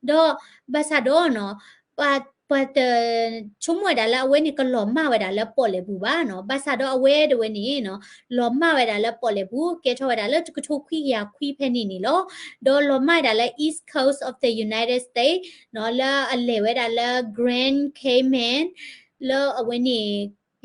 ဒီးဘၣ်ဆၣ်ဒီးနီၤ ပှၤ ပှၤတ ဆိကမိၣ်ဝဲဒၣ်လၢအဝဲန့ၣ်ကလီၤမၢ်ဝဲဒၣ်လၢပီၣ်လဲၣ်ပူၤဘၣ်နီၤ, ဘၣ်ဆၣ်ဒီးအဝဲဒၣ်ဝဲန့ၣ်နီၤ လီၤမၢ်ဝဲဒၣ်လၢပီၣ်လဲၣ်ပူၤ ကဲထီၣ်ဝဲဒၣ်လၢတကထိခွံကယၤခွံဖဲန့ၣ်န့ၣ်လီၤ, ဒီးလီၤမၢ်ဝဲဒၣ်လၢ East Coast of the United States နီၤ, လၢအလဲၤဝဲဒၣ်လၢ Grand Cayman လၢအဝဲန့ၣ်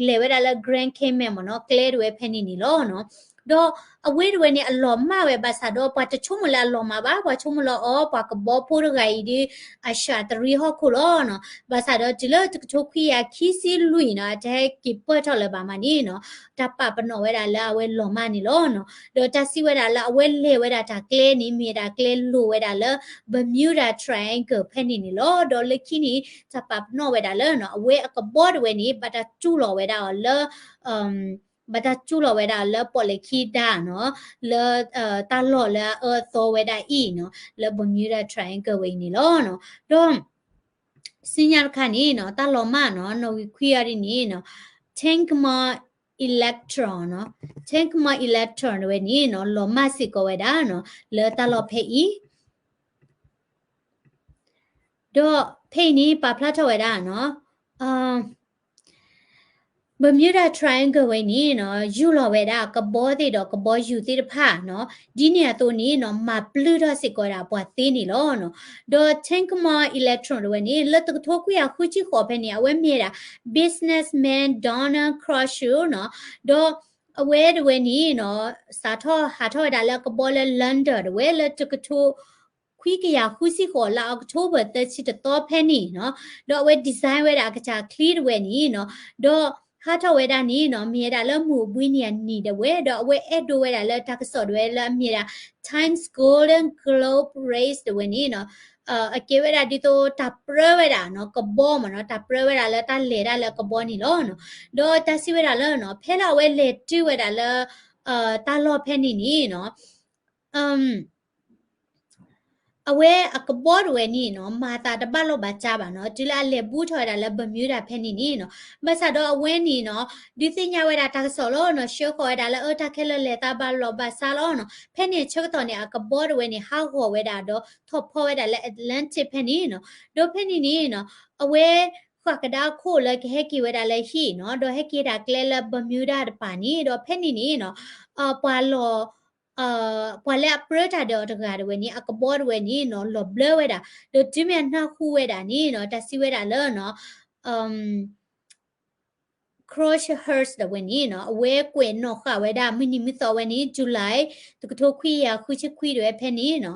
လဲၤဝဲဒၣ်လၢ Grand Cayman မ့ၢ်နီၤ, ကျဲဒၣ်ဝဲဖဲန့ၣ်န့ၣ်လီၤနီၤ. ဒီးအဝဲဒၣ်ဝဲန့ၣ် အလီၤမၢ်ဝဲဘၣ်ဆၣ်ဒီး ပှၤတဆိကမိၣ်လၢအလီၤမၢ်ဘၣ်, ပှၤဆိကမိၣ်လၢအီၤ ပှၤကဘီဖိတဂၤအံၤဒီး အစှၤတရံးဟီၣ်ခိၣ်လီၤနီၤ. ဘၣ်ဆၣ်ဒီးတုၤလၢတကထိခွံကယၤခံဆံလွံၢ်နီၤ, အတဟဲက့ၤပၢၢ်ထီၣ်လၢၤဘၣ်မးန့ၣ်နီၤ, တၢ်ပာ်ပနီၣ်ဝဲဒၣ်လၢအဝဲလီၤမၢ်န့ၣ်လီၤနီၤ. ဒီးတၢ်စံးဝဲဒၣ်လၢအဝဲလဲၤဝဲဒၣ်တၢ်ကျဲန့ၣ် မ့ၢ်ဒၣ်ကျဲလိၤဝဲဒၣ်လၢ Bermuda Triangle ဖဲန့ၣ်န့ၣ်လီၤ. ဒီးလၢခံန့ၣ် တၢ်ပာ်ပနီၣ်ဝဲဒၣ်လၢနီၤ အဝဲအကဘီဒၣ်ဝဲန့ၣ် ဘၣ်တၢ်စူၢ်လီၤဝဲဒၣ်အီၤလၢ ဘၣ်တၢ်စူၢ်လီၤဝဲဒၣ်လၢပီၣ်လဲၣ်ခံဒါနီၤ, လၢ တၢ်လီၢ်လၢအအၢအသီဝဲဒၣ်အံၤနီၤ, လၢ Bermuda Triangle ဝဲအံၤန့ၣ်လီၤနီၤ. ဒီး ဆူညါတခါန့ၣ်နီၤ တၢ်လီၤမၢ်နီၤ နီၣ်ဂံၢ်ခွံအံၤဒ်န့ၣ်နီၤ ten comma electron နီၤ, ten comma electron တဝဲန့ၣ်နီၤ လီၤမၢ်စ့ၢ်ကီးဝဲဒၣ်နီၤ လၢတၢ်လီၢ်ဖဲအံၤ ဒီးဖဲအံၤန့ၣ် ပာ်ဖျါထီၣ်ဝဲဒၣ်နီၤ Bermuda Triangle ဝဲန့ၣ်နီၤ ယူၢ်လီၤဝဲဒၣ်ကဘီသ့ၣ်ဒီးကဘီယူၤသ့ၣ်တဖၣ်နီၤ ဒ်န့ၣ်အသိးန့ၣ်နီၤ မၤပျုၢ်ထီၣ်စ့ၢ်ကီးဝဲဒၣ်ပှၤသ့န့ၣ်လီၤနီၤ. ဒီး ten comma electron တဝဲန့ၣ် လၢတကထိခွံကယၤဃုဆံဃိးဖဲန့ၣ် အဝဲမ့ၢ်ဝဲဒၣ် businessman Donald Croucher နီၤ ဒီးအဝဲတဝဲန့ၣ်နီၤ စးထီၣ်ဟးထီၣ်ဝဲဒၣ်လၢကဘီလၢ London တဝဲ လၢတကထိခွံကယၤဃုဆံဃိး လါ October သၢဆံတသီဖဲန့ၣ်နီၤ ဒီးအဝဲ design ဝဲဒၣ်အကစၢ်ချံတဝဲန့ၣ်နီၤ ဒီးဟးထီၣ်ဝဲဒၣ်န့ၣ်နီၤ မ့ၢ်ဝဲဒၣ်လၢမုၢ်အိၣ်ဘှံးနံၤအနံၤတဝဲ ဒီးအဝဲအဲၣ်ဒိးဝဲဒၣ်လၢတၢ်ကစီၣ်တဝဲလၢအမ့ၢ်ဝဲဒၣ် Times Golden Globe Race တဝဲန့ၣ်နီၤ အကဲဝဲဒၣ်ဒ်သိးတၢ်ပြၢဝဲဒၣ်နီၤ ကဘီမ့ၢ်နီၤ တၢ်ပြၢဝဲဒၣ်လၢတၢ်လဲၤတၢ်လၢကဘီန့ၣ်လီၤနီၤ. ဒီးတၢ်စံးဝဲဒၣ်လၢနီၤ ဖဲလၢအဝဲလဲၤတုၤဝဲဒၣ်လၢ တၢ်လီၢ်ဖဲန့ၣ်န့ၣ်နီၤ အဝဲအကဘီတဝဲန့ၣ်နီၤ မၤသးတဘၣ်လီၢ်ဘၣ်စးဘၣ်နီၤ တုၤလၢအလဲၤဘူးထီၣ်ဝဲဒၣ်လၢ Bermuda ဖဲန့ၣ်န့ၣ်နီၤ ဘၣ်ဆၣ်ဒီးအဝဲန့ၣ်နီၤ ဒုးသ့ၣ်ညါဝဲဒၣ်တၢ်ကစီၣ်လီၤနီၤ ဆှၢဃီၤဝဲဒၣ်လၢအတၢ်ခဲလၢာ်လဲၤသးဘၣ်လီၢ်ဘၣ်စးလီၤနီၤ ဖဲန့ၣ်ဆၢကတီၢ်န့ၣ် အကဘီတဝဲန့ၣ် ဟးဂီၤဝဲဒၣ်ဒီးထီၣ်ဖီဝဲဒၣ်လၢ Atlantic ဖဲန့ၣ်နီၤ ဒီးဖဲန့ၣ်န့ၣ်နီၤ အဝဲ ဃၣ်ကဒါခိၣ်လၢကဟဲက့ၤဝဲဒၣ်လၢဟံၣ်နီၤ ဒီးဟဲက့ၤဒၣ်ကျဲလၢ Bermuda တပၤန့ၣ် ဒီးဖဲန့ၣ်န့ၣ်နီၤ ပှၤလီၤ ပှၤလၢအပြၢတၢ်ဒီးအီၤတဂၤတဝဲန့ၣ် အကဘီတဝဲန့ၣ်နီၤ လီၤဘျၢဝဲဒၣ် ဒီးတုၤမ့ၢ်အနၢ်ဟူဝဲဒၣ်န့ၣ်နီၤ တၢ်စံးဝဲဒၣ်လၢနီၤ Crowhurst တဝဲန့ၣ်နီၤ အဝဲကွဲးနီၣ်ဃာ်ဝဲဒၣ် မုၢ်နံၤမုၢ်သီဝဲန့ၣ် July တကထိခွံကယၤဃုဆံခွံတဝဲဖဲန့ၣ်နီၤ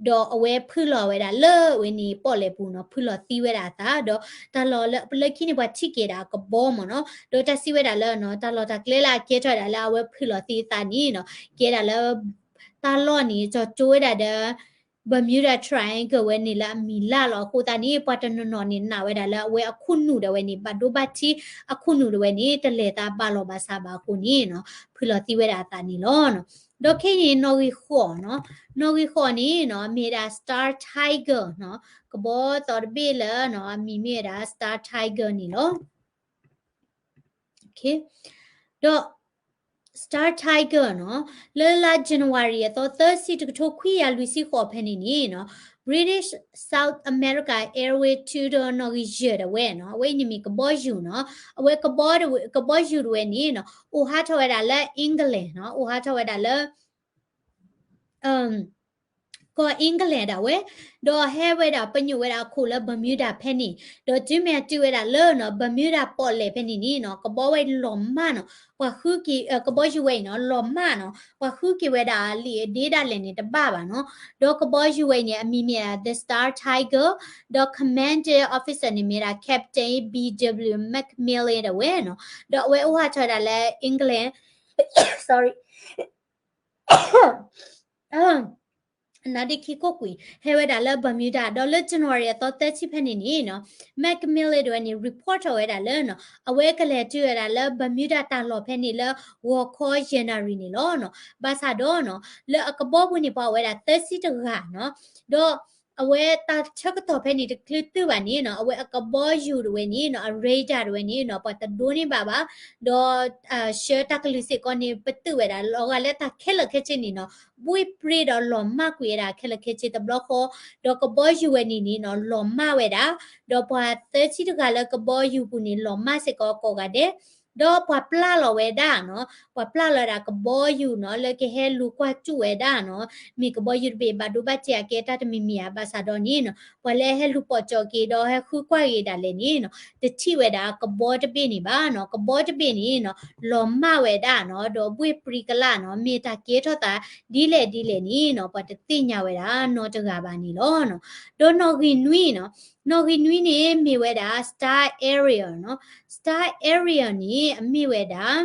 ဒီးအဝဲဖုၣ်လီၤဝဲဒၣ်လၢဝဲန့ၣ်ပီၣ်လဲၣ်ပူၤနီၤ ဖုၣ်လီၤသံဝဲဒၣ်အသး ဒီးတၢ်လီၢ်လၢ လၢခံန့ၣ်ပှၤထံၣ်က့ၤဒၣ်အကဘီမ့ၢ်နီၤ ဒီးတၢ်စံးဝဲဒၣ်လၢနီၤ တၢ်လီၢ်တၢ်ကျဲလၢအကဲထီၣ်ဝဲဒၣ်လၢအဝဲဖုၣ်လီၤသံအသးန့ၣ်နီၤ ကဲဒၣ်လၢ တၢ်လီၢ်န့ၣ် ကၠီၤကၠိဝဲဒၣ်ဒီး Bermuda Triangle ဝဲန့ၣ်လၢအမံၤလၢ်လီၤ အဃိသတးန့ၣ် ပှၤတနီၤနီၤန့ၣ်နာ်ဝဲဒၣ်လၢအဝဲအခိၣ်နူာ်ဒၣ်ဝဲန့ၣ် ဘၣ်ဒိဘၣ်ထံးအခိၣ်နူာ်ဒၣ်ဝဲန့ၣ် တလဲၤသးဘၣ်လီၢ်ဘၣ်စးဘၣ်အဃိန့ၣ်နီၤ ဖုၣ်လီၤသံဝဲဒၣ်အသးန့ၣ်လီၤ. ဒီးခဲအံၤနီၣ်ဂံၢ်ဃိးနီၤ နီၣ်ဂံၢ်ဃိးန့ၣ်နီၤ မ့ၢ်ဝဲဒၣ် Star Tiger နီၤ ကဘီသီတဘ့ၣ်လၢနီၤ အမံၤမ့ၢ်ဝဲဒၣ် Star Tiger န့ၣ်လီၤ. ဒီး Star Tiger နီၤ လၢလါ January အသီသၢဆံ တကထိခွံကယၤလွံၢ်ဆံဃိးဖဲန့ၣ်န့ၣ်နီၤ British South America Airways ထုးဒီးနီၣ်ဂံၢ်ယဲၢ်ဒၣ်ဝဲနီၤ အဝဲအံၤန့ၣ်မ့ၢ်ကဘီယူၤနီၤ အဝဲကဘီတဝဲ ကဘီယူၤတဝဲန့ၣ်နီၤ အိၣ်ဟးထီၣ်ဝဲဒၣ်လၢ England နီၤ အိၣ်ဟးထီၣ်ဝဲဒၣ်လၢ ကီၢ် England ဒၣ်ဝဲ ဒီးဟဲဝဲဒၣ်ပညိၣ်ဝဲဒၣ်အခိၣ်လၢ Bermuda ဖဲန့ၣ် ဒီးတုၤမ့ၢ်အတုၤဝဲဒၣ်လၢနီၤ Bermuda ပီၣ်လဲၣ်ဖဲန့ၣ်န့ၣ်နီၤ ကဘီဝဲလီၤမၢ်နီၤ ပှၤဃုက့ၤ ကဘီယူၤဝဲအံၤနီၤ လီၤမၢ်နီၤ ပှၤဃုက့ၤဝဲဒၣ်လံာ်အဒ့ဒၣ်လဲာ်န့ၣ်တဘၣ်ဘၣ်နီၤ ဒီးကဘီယူၤဝဲအံၤန့ၣ် အမံၤမ့ၢ်ဒၣ် The Star Tiger ဒီး Commanding Officer န့ၣ်မ့ၢ်ဒၣ် Captain B W McMillan ဒၣ်ဝဲနီၤ ဒီးအဝဲအိၣ်ဟးထီၣ်ဝဲဒၣ်လၢ England sorry နါဒ့ခံခိၣ်ကွံာ် ဟဲဝဲဒၣ်လၢ Bermuda ဒီးလၢ January အသီသၢဆံဖဲန့ၣ်န့ၣ်နီၤ McMillan ဒၣ်ဝဲန့ၣ် report ထီၣ်ဝဲဒၣ်လၢနီၤ အဝဲကလဲၤတုၤဝဲဒၣ်လၢ Bermuda တၢ်လီၢ်ဖဲန့ၣ်လၢ ဂီၤခီ ယဲၢ်နၣ်ရံၣ်န့ၣ်လီၤနီၤ ဘၣ်ဆၣ်ဒီးနီၤ လၢအကဘီပူၤန့ၣ် ပှၤအိၣ်ဝဲဒၣ်သၢဆံတဂၤနီၤ ဒီး အဝဲတၢ်ဆၢကတီၢ်ဖဲန့ၣ်တချုးတုၤဘၣ်န့ၣ်နီၤ အဝဲအကဘီယူၤဒၣ်ဝဲန့ၣ်နီၤ အ radar ဒၣ်ဝဲန့ၣ်နီၤ ပှၤတဒိးန့ၢ်ဘၣ်ဘၣ် ဒီး ဆှၢတၢ်ကလုၢ်စ့ၢ်ကီးန့ၣ် ပတုာ်ဝဲဒၣ်လီၤဂာ်လၢတၢ်ခဲလၢာ်ခဲဆ့န့ၣ်နီၤ ဘှ့ၣ်ပြ့ဒီးလီၤမၢ်ကွံာ်ဝဲဒၣ်ခဲလၢာ်ခဲဆ့တဘျီဃီ ဒီးကဘီယူၤဝဲန့ၣ်န့ၣ်နီၤ လီၤမၢ်ဝဲဒၣ် ဒီးပှၤသၢဆံတဂၤလၢကဘီယူၤပူၤန့ၣ် လီၤမၢ်စ့ၢ်ကီးကိးဂၤဒဲး ဒီးပှၤပျၢ်လီၤဝဲဒၣ်နီၤ ပှၤပျၢ်လီၤဝဲဒၣ်ကဘီယူၤနီၤ လၢကဟဲလူၤကွၢ်စူၣ်ဝဲဒၣ်နီၤ မ့ၢ်ကဘီယူၤတဘ့ၣ်ဘၣ်ဒိဘၣ်ထံးအကဲတၢ်တမံၤမံၤဧါ ဘၣ်ဆၣ်ဒီးန့ၣ်နီၤ ပှၤလၢအဟဲလူၤပိာ်ကၠီက့ၤဒီးဟဲဃုကွၢ်က့ၤဒၣ်လဲာ်န့ၣ်နီၤ တထံၣ်ဝဲဒၣ်ကဘီတဘ့ၣ်န့ၣ်ဘၣ်နီၤ ကဘီတဘ့ၣ်န့ၣ်နီၤ လီၤမၢ်ဝဲဒၣ်နီၤ ဒီးဘှ့ၣ်ပြံကလၢ်နီၤ မ့ၢ်တၢ်ကဲထီၣ်သးဒ်လဲၣ်ဒ်လဲၣ်န့ၣ်နီၤ ပှၤတသ့ၣ်ညါဝဲဒၣ်နီတဂၤဘၣ်န့ၣ်လီၤ. ဒီးနီၣ်ဂံၢ်နွံနီၤ နီၣ်ဂံၢ်နွံန့ၣ်မ့ၢ်ဝဲဒၣ် Star Ariel နီၤ Star Ariel န့ၣ် အမ့ၢ်ဝဲဒၣ်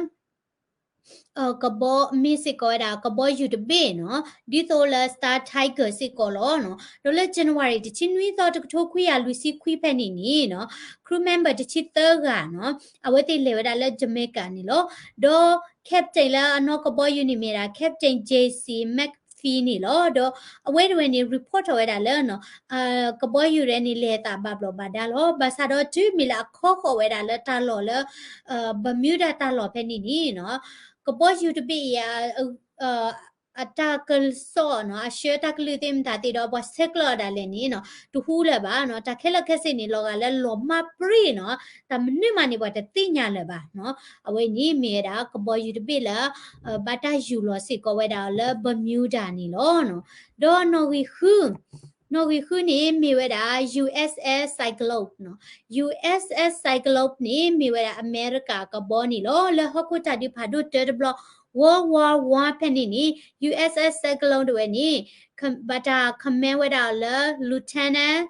ကဘီ မ့ၢ်စ့ၢ်ကီးဝဲဒၣ်ကဘီယူၤတဘ့ၣ်နီၤ ဒ်သိးလၢ Star Tiger စ့ၢ်ကီးလီၤနီၤ ဒီးလၢ January တဆံနွံသီ တကထိခွံကယၤလွံၢ်ဆံခွံဖဲန့ၣ်န့ၣ်နီၤ crew member တဆံသၢဂၤနီၤ အဝဲသ့ၣ်လဲၤဝဲဒၣ်လၢ Jamaica န့ၣ်လီၤ. ဒီး captain လၢအနီၣ်ကဘီယူၤန့ၣ်မ့ၢ်ဒၣ် Captain J C Mc Speed န့ၣ်လီၤ. ဒီးအဝဲတဝဲန့ၣ် report ထီၣ်ဝဲဒၣ်လၢ ကဘီယူၤဒဲးန့ၣ် လဲၤသးဘၣ်ဘျီၣ်ဘၣ်ဒါလီၤ. ဘၣ်ဆၣ်ဒီးတုၤမ့ၢ်လၢအခီဃီၤဝဲဒၣ်လၢတၢ်လီၢ်လၢ Bermuda တၢ်လီၢ်ဖဲန့ၣ်န့ၣ်နီၤ ကဘီယူၤတဘ့ၣ်အံၤ အတၢ်ကစီၣ်နီၤ အဆှၢတၢ်ကလုၢ်သ့ၣ်မတၤသ့ၣ်ဒီး ပှၤဆဲးကျၢအီၤဒၣ်လဲာ်န့ၣ်နီၤ တဟူလၢၤဘၣ်နီၤ. တၢ်ခဲလၢာ်ခဲဆ့န့ၣ် လီၤဂာ်လၢလီၤမၢ်ပြံနီၤ တၢ်မနုၤမးန့ၣ် ပှၤတသ့ၣ်ညါလၢၤဘၣ်နီၤ. အဝဲန့ၣ်မ့ၢ်ဝဲဒၣ် ကဘီယူၤတဘ့ၣ်လၢ ဘၣ်တၢ်ယူၤလီၤစ့ၢ်ကီးဝဲဒၣ်လၢ Bermuda န့ၣ်လီၤ. ဒီးနီၣ်ဂံၢ်ဃု နီၣ်ဂံၢ်ဃုန့ၣ် မ့ၢ်ဝဲဒၣ် USS Cyclope နီၤ. USS Cyclope န့ၣ် မ့ၢ်ဝဲဒၣ်အမဲရကၤကဘီန့ၣ်လီၤ. လၢဟီၣ်ခိၣ်တၢ်ဒုးဖးဒိၣ်တၢတဘျီ World War One ဖဲန့ၣ်န့ၣ် USS Cyclope တဝဲန့ၣ် ဘၣ်တၢ် command ဝဲဒၣ်လၢ Lieutenant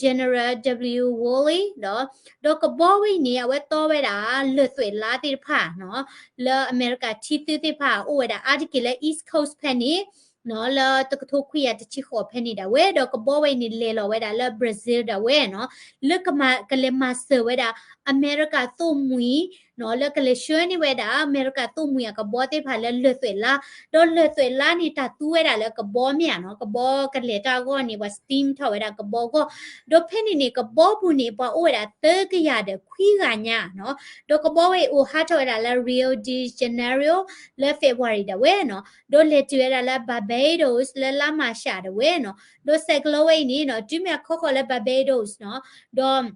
General W Wiley ဒီး ဒီးကဘီဝဲအံၤန့ၣ် အဝဲတီဝဲဒၣ် လၢၢ်သွဲၣ်လါသ့ၣ်တဖၣ်နီၤ လၢအမဲရကၤထံသုသ့ၣ်တဖၣ် အိၣ်ဝဲဒၣ်အါတက့ၢ်လၢ East Coast ဖဲန့ၣ် လၢတကထိခွံကယၤတဆံဃိးဖဲန့ၣ်ဒၣ်ဝဲ ဒီးကဘီဝဲအံၤန့ၣ် လဲၤလီၤဝဲဒၣ်လၢ Brazil ဒၣ်ဝဲနီၤ လၢကမၤ ကလဲၤမၤစၢၤဝဲဒၣ် အမဲရကၤသိၣ်မှံၤနီၤ လၢကလဲၤဆှၢန့ၢ်ဝဲဒၣ် အမဲရကၤသိၣ်မှံၤအကဘီသ့ၣ်တဖၣ်လၢလၢၢ်သွဲၣ်လါ ဒီးလၢၢ်သွဲၣ်လါန့ၣ် တၢ်သူဝဲဒၣ်လၢကဘီမ့ၢ်ဧါနီၤ ကဘီကလဲၤတၢ်အဂီၢ်န့ၣ် ပှၤ steam ထီၣ်ဝဲဒၣ်ကဘီအဂီၢ် ဒီးဖဲန့ၣ်န့ၣ် ကဘီပူၤန့ၣ် ပှၤအိၣ်ဝဲဒၣ်သၢကယၤဒီးခွံဂၤညါနီၤ ဒီးကဘီဝဲအံၤအိၣ်ဟးထီၣ်ဝဲဒၣ်လၢ Rio de Janeiro လၢ February ဒၣ်ဝဲနီၤ ဒီးလဲၤတုၤဝဲဒၣ်လၢ Barbados လၢလါမၢ်ၡးဒၣ်ဝဲနီၤ ဒီး cyclone ဝဲအံၤန့ၣ်နီၤ တုၤမ့ၢ်အခီဃီၤလၢ Barbados နီၤ ဒီး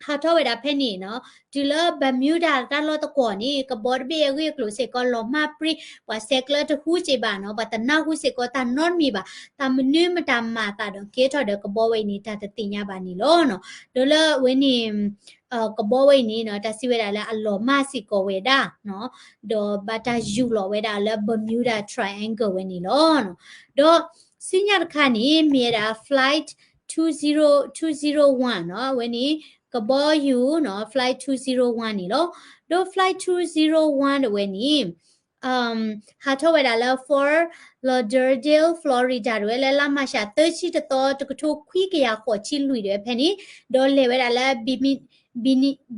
ဟးထီၣ်ဝဲဒၣ်ဖဲန့ၣ်နီၤ တုၤလၢ Bermuda တၢ်လီၢ်သကွီၤန့ၣ် ကဘီတဘ့ၣ်အဂ့ၢ်အကျိၤစ့ၢ်ကီးလီၤမၢ်ပြံ ပှၤဆဲးကျၢတဟူစ့ၢ်ဘၣ်နီၤ ပှၤတနၢ်ဟူစ့ၢ်ကီးတၢ်နီတမံၤဘၣ် တၢ်မနုၤမတၤမၤအသးဒီးကဲထီၣ်ဒီးကဘီဝဲအံၤန့ၣ် တၢ်တသ့ၣ်ညါဘၣ်န့ၣ်လီၤ. ဒီးလၢအဝဲန့ၣ် ကဘီဝဲအံၤန့ၣ်နီၤ တၢ်စံးဝဲဒၣ်လၢအလီၤမၢ်စ့ၢ်ကီးဝဲဒၣ်နီၤ ဒီးဘၣ်တၢ်ယူၤလီၤဝဲဒၣ်လၢ Bermuda Triangle ဝဲန့ၣ်လီၤ. ဒီးဆူညါတခါန့ၣ် မ့ၢ်ဝဲဒၣ် flight two zero, two zero one နီၤ အဝဲန့ၣ် ကဘီယူၤနီၤ flight two zero one န့ၣ်လီၤ. ဒီး flight two zero one တဝဲန့ၣ် ဟးထီၣ်ဝဲဒၣ်လၢ Fort Lauderdale Florida တဝဲ လၢလါမၢ်ၡးသၢဆံတသီ တကထိခွံကယၤဃိးဆံလွံၢ်တဝဲဖဲန့ၣ် ဒီးလဲၤဝဲဒၣ်လၢ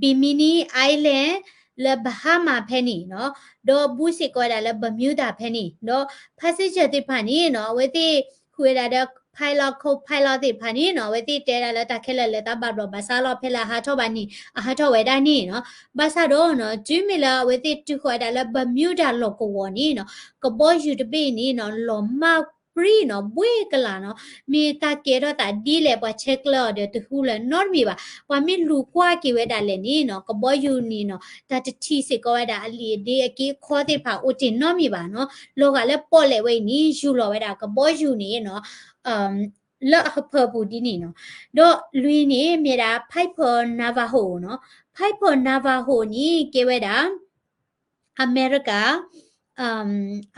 Bimini Island လၢ Bahamas ဖဲန့ၣ်နီၤ ဒီးဘူးစ့ၢ်ကီးဝဲဒၣ်လၢ Bermuda ဖဲန့ၣ် ဒီး passenger သ့ၣ်တဖၣ်န့ၣ်နီၤ အဝဲသ့ၣ်ဃုာ်ဝဲဒၣ်ဒီး pilot, co-pilot သ့ၣ်တဖၣ်န့ၣ်နီၤ အဝဲသ့ၣ်တဲဒၣ်လၢတၢ်ခဲလၢာ်လဲၤသးဘၣ်ဘျီၣ်ဘၣ်ဆါလီၤ ဖဲလၢအဟးထီၣ်ဘၣ်န့ၣ် အဟးထီၣ်ဝဲဒၣ်န့ၣ်နီၤ ဘၣ်ဆၣ်ဒီးနီၤ တုၤမ့ၢ်လၢအဝဲသ့ၣ်တုၤဃီၤဝဲဒၣ်လၢ Bermuda လီၢ်ကဝီၤန့ၣ်နီၤ ကဘီယူၤတဘ့ၣ်န့ၣ်နီၤ လီၤမၢ်ပြံနီၤ ဘှ့ကလာ်နီၤ မ့ၢ်တၢ်ကဲထီၣ်သးဒ်လဲၣ် ပှၤဆဲးကျၢအီၤဒီးတဟူလၢၤနီတမံၤဘၣ်. ပှၤမ့ၢ်လူၤကွၢ်က့ၤဝဲဒၣ်လဲာ်န့ၣ်နီၤ ကဘီယူၤန့ၣ်နီၤ တၢ်တထံၣ်စ့ၢ်ကီးဝဲဒၣ်အလံာ်အဒ့အက့အခီသ့ၣ်တဖၣ်အိၣ်တ့ၢ်နီတမံၤဘၣ်နီၤ လီၤဂာ်လၢပီၣ်လဲၣ်ဝဲအံၤန့ၣ် ယူၤလီၤဝဲဒၣ်ကဘီယူၤန့ၣ်နီၤ လၢအဟၢဖၢပူၤဒ်န့ၣ်နီၤ ဒီးလွံၢ်န့ၣ် မ့ၢ်ဒၣ် Piper Navajo နီၤ Piper Navajo န့ၣ် ကဲဝဲဒၣ် အမဲရကၤ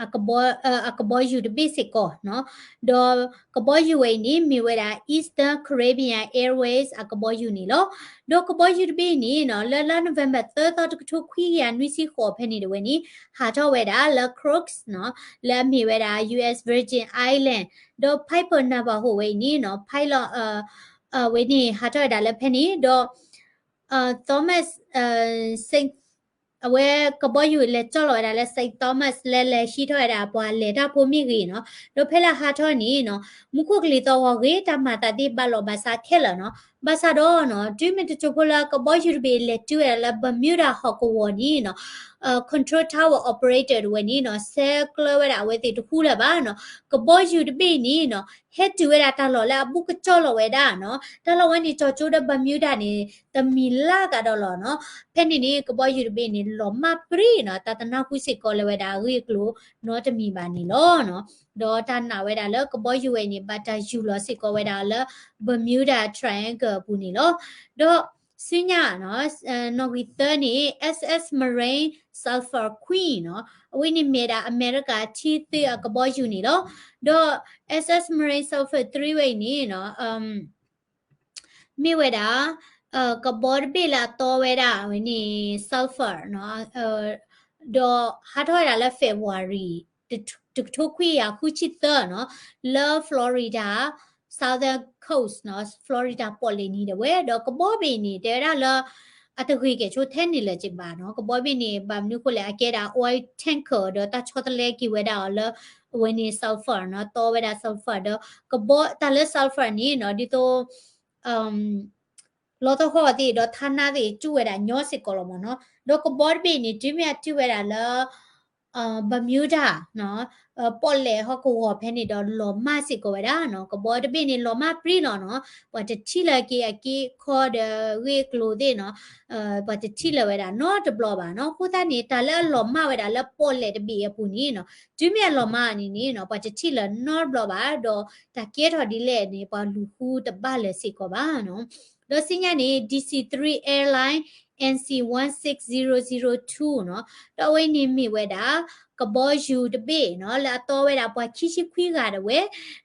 အကဘီယူၤတဘ့ၣ်စ့ၢ်ကီးနီၤ ဒီးကဘီယူၤဝဲအံၤန့ၣ် မ့ၢ်ဝဲဒၣ် Eastern Caribbean Airways အကဘီယူၤန့ၣ်လီၤ. ဒီးကဘီယူၤတဘ့ၣ်အံၤန့ၣ်နီၤ လၢလါ November သၢသီ တကထိခွံကယၤနွံဆံဃိးဖဲန့ၣ်တဝဲန့ၣ် ဟးထီၣ်ဝဲဒၣ်လၢ Croks နီၤ လၢအမ့ၢ်ဝဲဒၣ် US Virgin Island ဒီး Piper Navajo ဝဲအံၤန့ၣ်နီၤ pilot ဝဲန့ၣ် ဟးထီၣ်ဝဲဒၣ်လၢဖဲန့ၣ် ဒီး Thomas Saint အဝဲကဘီယူၤလဲၤကၠီၣ်လီၤဝဲဒၣ်လၢ Saint Thomas လၢလဲၤဟံးထီၣ်ဝဲဒၣ်ပှၤလဲၤတၢ်ဖိမ့ၢ်ဂ့ၤနီၤ ဒီးဖဲလၢဟးထီၣ်န့ၣ်နီၤ မူခိၣ်ကလံၤသီၣ်ဂီၤဂ့ၤ တၢ်မၤသးသ့ၣ်ဘၣ်လီၤဘၣ်ဆါခဲလၢာ်နီၤ ဘၣ်ဆၣ်ဒီးနီၤ တုၤမ့ၢ်တစိၢ်ဖိလၢကဘီယူၤတဘ့ၣ်လဲၤတုၤဝဲဒၣ်လၢ Bermuda ဟီၣ်ကဝီၤန့ၣ်နီၤ control tower operator တဝဲန့ၣ်နီၤ ဆဲးကျၢဝဲဒၣ်အဝဲသ့ၣ်တဟူလၢၤဘၣ်နီၤ ကဘီယူၤတဘ့ၣ်န့ၣ်နီၤ ဟဲတုၤဝဲဒၣ်တၢ်လီၢ်လၢအဘူးကကၠီၣ်လီၤဝဲဒၣ်နီၤ တၢ်လီၢ်ဝဲန့ၣ် ကၠီၣ်ကၠိဒီး Bermuda န့ၣ် တမံၤလၢ်ကဒီးလီၤနီၤ ဖဲန့ၣ်န့ၣ် ကဘီယူၤတဘ့ၣ်န့ၣ် လီၤမၢ်ပြံနီၤ တၢ်တနၢ်ဟူစ့ၢ်ကီးလၢၤဝဲဒၣ်အဂ့ၢ်အကျိၤနီတမံၤဘၣ်န့ၣ်လီၤနီၤ ဒီးတၢ်နာ်ဝဲဒၣ်လၢကဘီယူၤဝဲအံၤန့ၣ် ဘၣ်တၢ်ယူၤလီၤစ့ၢ်ကီးဝဲဒၣ်လၢ Bermuda Triangle အပူၤန့ၣ်လီၤ ဒီးဆူညါနီၤ နီၣ်ဂံၢ်သၢန့ၣ် SS Maria Sulphur Queen နီၤ အဝဲန့ၣ်မ့ၢ်ဒၣ်အမဲရကၤထံသုးအကဘီယူၤန့ၣ်လီၤ ဒီး SS Maria Sulphur three ဝဲအံၤန့ၣ်နီၤ မ့ၢ်ဝဲဒၣ် ကဘီတဘ့ၣ်လၢအတီဝဲဒၣ်ဝဲန့ၣ် sulphur နီၤ ဒီးဟးထီၣ်ဝဲဒၣ်လၢ February တကထိခွံကယၤဃုဆံသၢနီၤ လၢ Florida Southern Coast နီၤ Florida ပီၣ်လဲၣ်နံၤဒၣ်ဝဲ ဒီးကဘီဘ့ၣ်န့ၣ် တဲဝဲဒၣ်လၢ အတဂ့ၤကဲၣ်ဆိထဲန့ၣ်လၢၤက့ၤဘၣ်နီၤ ကဘီဘ့ၣ်န့ၣ် ဘၣ်မနုၤဃိလဲၣ် အကဲဒၣ် oil tanker ဒီးတၢ်ဆီတလဲက့ၤဝဲဒၣ်အီၤလၢ အဝဲန့ၣ် sulfur နီၤ, တီဝဲဒၣ် sulfur ဒီးကဘီ တၢ်လၢ sulfur န့ၣ်နီၤ ဒ်သိး လီသဟီၣ်သ့ၣ်ဒီးထါနါသ့ၣ် စူၣ်ဝဲဒၣ်ညီစ့ၢ်ကီးလီၤမ့ၢ်နီၤ. ဒီးကဘီတဘ့ၣ်န့ၣ် တုၤမ့ၢ်အတုၤဝဲဒၣ်လၢ Bermuda နီၤ, ပီၣ်လဲၣ်ဟီၣ်ကဝီၤဖဲန့ၣ်ဒီးလီၤမၢ်စ့ၢ်ကီးဝဲဒၣ်နီၤ. ကဘီတဘ့ၣ်န့ၣ် လီၤမၢ်ပြံလီၤနီၤ. ပှၤတထံၣ်လၢၤက့ၤအက့အခီဒီးဂ့ၢ်ကျိၤသ့ၣ်နီၤ, ပှၤတထံၣ်လၢၤဝဲဒၣ်နီတဘျီဘၣ်နီၤ. အဃိသတးန့ၣ် တၢ်လၢအလီၤမၢ်ဝဲဒၣ်လၢပီၣ်လဲၣ်တဘ့ၣ်အပူၤန့ၣ်နီၤ, တုၤမ့ၢ်အလီၤမၢ်န့ၣ်န့ၣ်နီၤ ပှၤတထံၣ်လၢၤနီတဘျီဘၣ်, ဒီးတၢ်ကဲထီၣ်ဒ်လဲၣ်န့ၣ် ပှၤလူၤဃုတဘၣ်လၢၤစ့ၢ်ကီးဘၣ်နီၤ. ဒီးစံညါန့ၣ် DC three airline, NC one six zero zero two နီၤ, ဒီးအဝဲန့ၣ်မ့ၢ်ဝဲဒၣ် ကဘီယူၤတဘ့ၣ်နီၤ လၢအတီဝဲဒၣ်ပှၤခံဆံခွံဂၤဒၣ်ဝဲ,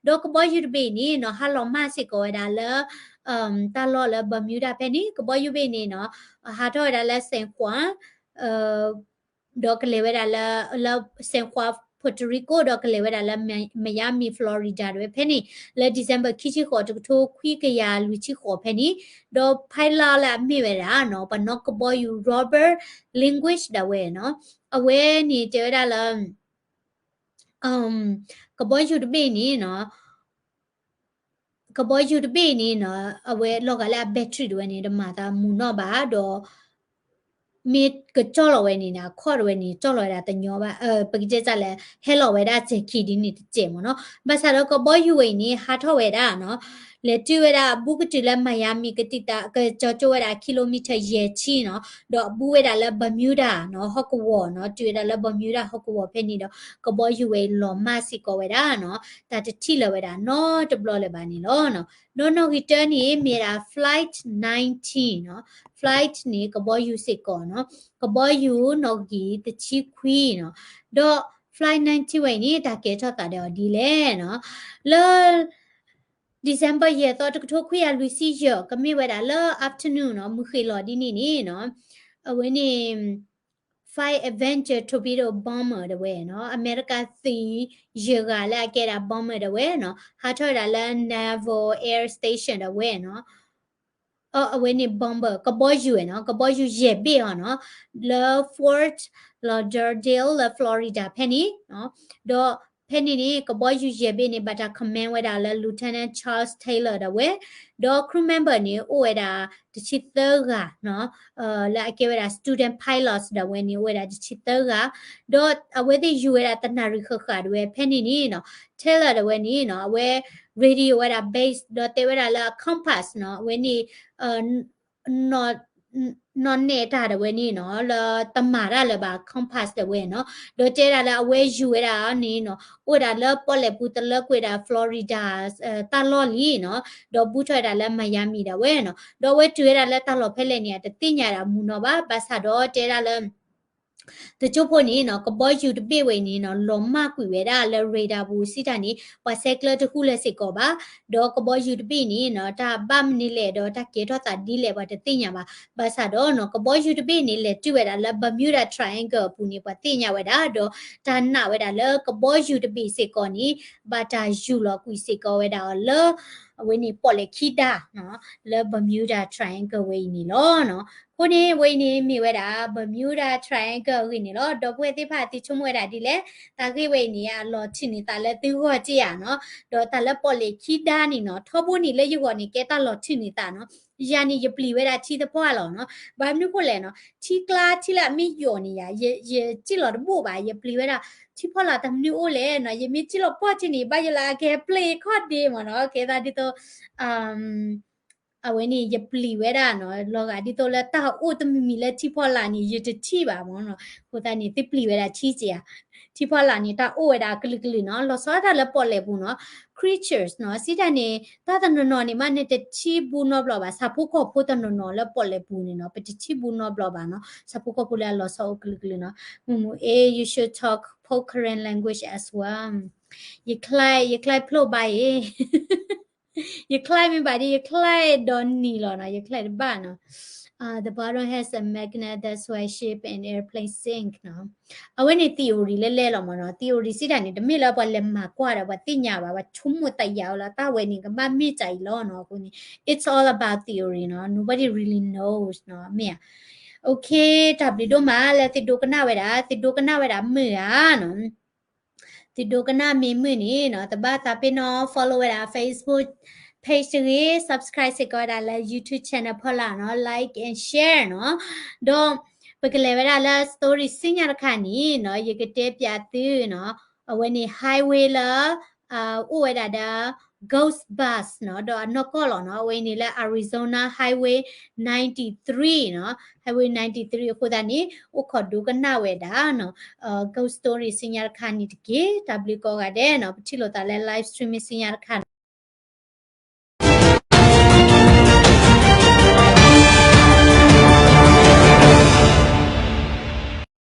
ဒီးကဘီယူၤတဘ့ၣ်န့ၣ်နီၤ ဟးလီၤမၢ်စ့ၢ်ကီးဝဲဒၣ်လၢ တၢ်လီၢ်လၢ Bermuda ဖဲန့ၣ်, ကဘီယူၤဘ့ၣ်န့ၣ်နီၤ ဟးထီၣ်ဝဲဒၣ်လၢ San Juan ဒီးကလဲၤဝဲဒၣ်လၢ လၢ San Juan, Puerto Rico ဒီးကလဲၤဝဲဒၣ်လၢ Miami, Florida ဒၣ်ဝဲဖဲန့ၣ် လၢ December ခံဆံဃိး တကထိခွံကယၤလွံၢ်ဆံဃိးဖဲန့ၣ်, ဒီး pilot လၢအမ့ၢ်ဝဲဒၣ်နီၤ ပှၤနီၣ်ကဘီယူၤ Robert Language ဒၣ်ဝဲနီၤ, အဝဲန့ၣ်တဲဝဲဒၣ်လၢ ကဘီယူၤတဘ့ၣ်န့ၣ်နီၤ ကဘီယူၤတဘ့ၣ်န့ၣ်နီၤ အဝဲလီၤဂာ်လၢအ battery ဒၣ်ဝဲန့ၣ် တမၤသးမူၤနီၣ်ဘၣ်ဒီး မ့ၢ်ကကၠီၣ်လီၤဝဲန့ၣ်န့ၣ် အခီၣ်ဒၣ်ဝဲန့ၣ် ကၠီၣ်လီၤဝဲဒၣ်တညီဘၣ်, ပကတဲတၢ်လဲၣ် ဟဲလီၤဝဲဒၣ်စဲၤခံဒ်န့ၣ်တစဲးမ့ၢ်နီၤ. ဘၣ်ဆၣ်ဒီးကဘီယူၤဝဲအံၤန့ၣ် ဟးထီၣ်ဝဲဒၣ်နီၤ လဲၤတုၤဝဲဒၣ် ဘူးကတုၤလၢ Miami ကတံာ်တာ် ကကၠီကၠိဝဲဒၣ် kilometer ယဲၢ်ဆံနီၤ, ဒီးဘူးဝဲဒၣ်လၢ Bermuda နီၤ ဟီၣ်ကဝီၤနီၤ, တုၤဝဲဒၣ်လၢ Bermuda ဟီၣ်ကဝီၤဖဲန့ၣ်ဒီး ကဘီယူၤဝဲအံၤလီၤမၢ်စ့ၢ်ကီးဝဲဒၣ်နီၤ, တၢ်တထံၣ်လၢၤဝဲဒၣ်နီတဘျီလၢၤဘၣ်န့ၣ်လီၤ. ဒီးနီၣ်ဂံၢ်တၢန့ၣ် မ့ၢ်ဒၣ် flight nineteen နီၤ, flight န့ၣ် ကဘီယူၤစ့ၢ်ကီးနီၤ, ကဘီယူၤနီၣ်ဂံၢ်တဆံခွံနီၤ, ဒီး flight nineteen ဝဲအံၤန့ၣ် တၢ်ကဲထီၣ်သးဒီးအီၤဒ်လဲၣ်နီၤ, လၢ December ယဲၢ်သီ တကထိခွံကယၤလွံၢ်ဆံယဲၢ် ကမ့ၢ်ဝဲဒၣ်လၢ afternoon နီၤ, မုၢ်ဃ့ၢ်လီၤဒ်န့ၣ်န့ၣ်နီၤ, အဝဲန့ၣ် Fire Avenger torpedo bomber ဒၣ်ဝဲနီၤ, အမဲရကၤသုးယဲၢ်ဂၤလၢအကဲဒၣ် bomber ဒၣ်ဝဲနီၤ, ဟးထီၣ်ဝဲဒၣ်လၢ Naval Air Station ဒၣ်ဝဲနီၤ, အဝဲန့ၣ် bomber ကဘီယူၤဝဲနီၤ, ကဘီယူၤယဲၢ်ဘ့ၣ်အီၤနီၤ, လၢ Fort Lauderdale လၢ Florida ဖဲန့ၣ်နီၤ, ဒီးဖဲန့ၣ်န့ၣ် ကဘီယူၤယဲၢ်ဘ့ၣ်န့ၣ် ဘၣ်တၢ် command ဝဲဒၣ်လၢ Lieutenant Charles Taylor ဒၣ်ဝဲ, ဒီး crew member န့ၣ် အိၣ်ဝဲဒၣ်တဆံသၢဂၤနီၤ, လၢအကဲဝဲဒၣ် student pilots ဒၣ်ဝဲန့ၣ် အိၣ်ဝဲဒၣ်တဆံသၢဂၤ, ဒီးအဝဲသ့ၣ်ယူၤဝဲဒၣ်တနၣ်ရံၣ်ဃၣ်ဃၣ်ဒၣ်ဝဲဖဲန့ၣ်န့ၣ်နီၤ, Taylor ဒၣ်ဝဲန့ၣ်နီၤ အဝဲ radio ဝဲဒၣ် base ဒီးတဲဝဲဒၣ်လၢအ compass နီၤ, အဝဲန့ၣ် နီၣ်နဲၣ်တၢ်ဒၣ်ဝဲန့ၣ်နီၤ လၢတမၤတၢ်လၢၤဘၣ် compass ဒၣ်ဝဲနီၤ, ဒီးတဲဒၣ်လၢအဝဲယူၤဝဲဒၣ်န့ၣ်နီၤ အိၣ်ဝဲဒၣ်လၢပီၣ်လဲၣ်ပူၤတလၢကွံာ်ဒၣ် Florida တၢ်လီၢ်လံနီၤ, ဒီးဘူးထီၣ်ဝဲဒၣ်လၢ Miami ဒၣ်ဝဲနီၤ, ဒီးအဝဲတုၤဝဲဒၣ်လၢတၢ်လီၢ်ဖဲလဲၣ်န့ၣ် အတသ့ၣ်ညါဒၣ်မူနီၤဘၣ်, ဘၣ်ဆၣ်ဒီးတဲဒၣ်လၢ တကၠိဖိန့ၣ်နီၤ ကဘီယူၤတဘ့ၣ်ဝဲအံၤန့ၣ်နီၤ လီၤမၢ်ကွံာ်ဝဲဒၣ်လၢ radar ပူၤစံးတၢ်န့ၣ် ပှၤဆဲးကျၢတဟူလၢၤစ့ၢ်ကီးဘၣ်, ဒီးကဘီယူၤတဘ့ၣ်န့ၣ်နီၤ တၢ်ဘၣ်မနုၤလဲၣ်ဒီးတၢ်ကဲထီၣ်သးဒ်လဲၣ် ပှၤတသ့ၣ်ညါဘၣ်, ဘၣ်ဆၣ်ဒီးနီၤ ကဘီယူၤတဘ့ၣ်န့ၣ် လဲၤတုၤဝဲဒၣ်လၢ Bermuda Triangle အပူၤန့ၣ် ပှၤသ့ၣ်ညါဝဲဒၣ်, ဒီးတၢ်နာ်ဝဲဒၣ်လၢကဘီယူၤတဘ့ၣ်စ့ၢ်ကီးန့ၣ် ဘၣ်တၢ်ယူၤလီၤကွံာ်စ့ၢ်ကီးဝဲဒၣ်အီၤလၢ အဝဲန့ၣ်ပီၣ်လဲၣ်ခံဒါနီၤ လၢ Bermuda Triangle ဝဲအံၤန့ၣ်လီၤနီၤ. အဃိန့ၣ် ဝဲအံၤန့ၣ်မ့ၢ်ဝဲဒၣ် Bermuda Triangle အဂ့ၢ်န့ၣ်လီၤ. ဒီပုၢ်ဝဲၢ်သ့ၣ်တဖၣ် သုဆိကမိၣ်ဝဲဒၣ်ဒ်လဲၣ်, တၢ်ဂ့ၢ်ဝဲအံၤန့ၣ် အလီၤထုးန့ၢ်သးလၢသုဂီၢ်တ့ၢ်ဧါနီၤ. ဒီးတၢ်လၢပီၣ်လဲၣ်ခံဒါန့ၣ်နီၤ ထီဘိန့ၣ်လၢယဂီၢ်န့ၣ် ကဲတၢ်လီၤထုးန့ၢ်သးနီၤ. ယၤန့ၣ် ယပျံၤဝဲဒၣ်ထံသပှၢ်လီၤနီၤ. ဘၣ်မနုၤဃိလဲၣ်နီၤ, ထံကျါထံလၢအမ့ၢ်ယိာ်န့ၣ်ယၤ ယစံၣ်လီၤတဘိၣ်ဘၣ်, ယပျံၤဝဲဒၣ် ထံဖီလာ်တမနုၤအိၣ်လဲၣ်နီၤ, ယမ့ၢ်စံၣ်လီၤပှၢ်ထံန့ၣ် ဘၣ်ယလၢအကဟဲပျဲခီၣ်ဒ့မ့ၢ်နီၤ, ကဲသးဒ်သိး အဝဲန့ၣ် ယပျံၤဝဲဒၣ်နီၤ, လီၤဂာ်ဒ်သိးလၢတၢ်အိၣ်တမံၤမံၤလၢထံဖီလာ်န့ၣ် ယတထံၣ်ဘၣ်မ့ၢ်နီၤ. အဃိသတးန့ၣ် သုပျံၤဝဲဒၣ်ထံက့ဧါ, ထံဖီလာ်န့ၣ် တၢ်အိၣ်ဝဲဒၣ်ကလုာ်ကလုာ်နီၤ, လီၤဆီဒၣ်တၢ်လၢပီၣ်လဲၣ်ပူၤနီၤ, creatures နီၤ, စံးတၢ်န့ၣ် တၢ်တနီၤနီၤန့ၣ်မး နတထံၣ်ဘူးနီတဘျီဘၣ်, ဆၣ်ဖိကီၢ်ဖိတနီၤနီၤလၢပီၣ်လဲၣ်ပူၤန့ၣ်နီၤ ပတထံၣ်ဘူးနီတဘျီဘၣ်နီၤ, ဆၣ်ဖိကီၢ်ဖိလၢအလီၤဆီအိၣ်ကလုာ်ကလုာ်နီၤ. မုၢ်မုၢ် A, you should talk Pokaren language as well. ယချဲး ယချဲးဖျိဘၣ်အံၤ ယချဲးမ့ၢ်ဘၣ်ဒီး ယချဲးဒီးနံၤလီၤနီၤ, ယချဲးတဘၣ်နီၤ. Uh, the bottom has a magnet, that's why ship and airplane sink နီၤ. အဝဲန့ၣ် theory လဲၣ်လဲၣ်လီၤမ့ၢ်နီၤ, theory စံးတၢ်န့ၣ် တမ့ၢ်လၢပှၤလဲၤမၤကွၢ်ဒီး ပှၤသ့ၣ်ညါဘၣ်, ပှၤဆိကမိၣ်သးယၤဝဲလီၤ, တၢ်ဝဲန့ၣ် ကဘၣ်မ့ၢ်တၢ်အံၤလီၤနီၤ, အဃိန့ၣ် it's all about theory နီၤ, nobody really knows နီၤ, မ့ၢ်ဧါ. Okay, တၢ်ဘျုးဒိၣ်မးလၢသုဒိကနၣ်ဝဲဒၣ်, သုဒိကနၣ်ဝဲဒၣ်မုာ်ဧါနီၤ. သုဒိကနၣ်မ့ၢ်မုာ်န့ၣ်နီၤ တဘၣ်သးပ့ၤနီၣ် follow ဝဲဒၣ် Facebook page တဂ့ၤ, subscribe စ့ၢ်ကီးဝဲဒၣ်လၢ YouTube channel ဖီလာ်နီၤ, like and share နီၤ. ဒီးပကလဲၤဝဲဒၣ်လၢ story စံညါတခါန့ၣ်နီၤ, ယကတဲပၠးသုနီၤ, အဝဲန့ၣ် highway လၢ အိၣ်ဝဲဒၣ်ဒီး Ghost Bus နီၤ, ဒီးအနီၢ်ကီၢ်လီၤနီၤ, အဝဲအံၤန့ၣ်လၢ Arizona Highway ninety-three နီၤ, Highway ninety-three အဃိသတးန့ၣ် အိၣ်ခိးဒိကနၣ်ဝဲဒၣ်နီၤ, ghost story စံညါတခါန့ၣ်တက့ၢ်. တၢ်ဘျုးကိးဂၤဒဲးနီၤ, ပထံၣ်လိာ်သးလၢ live streaming စံညါတခါနီၤ.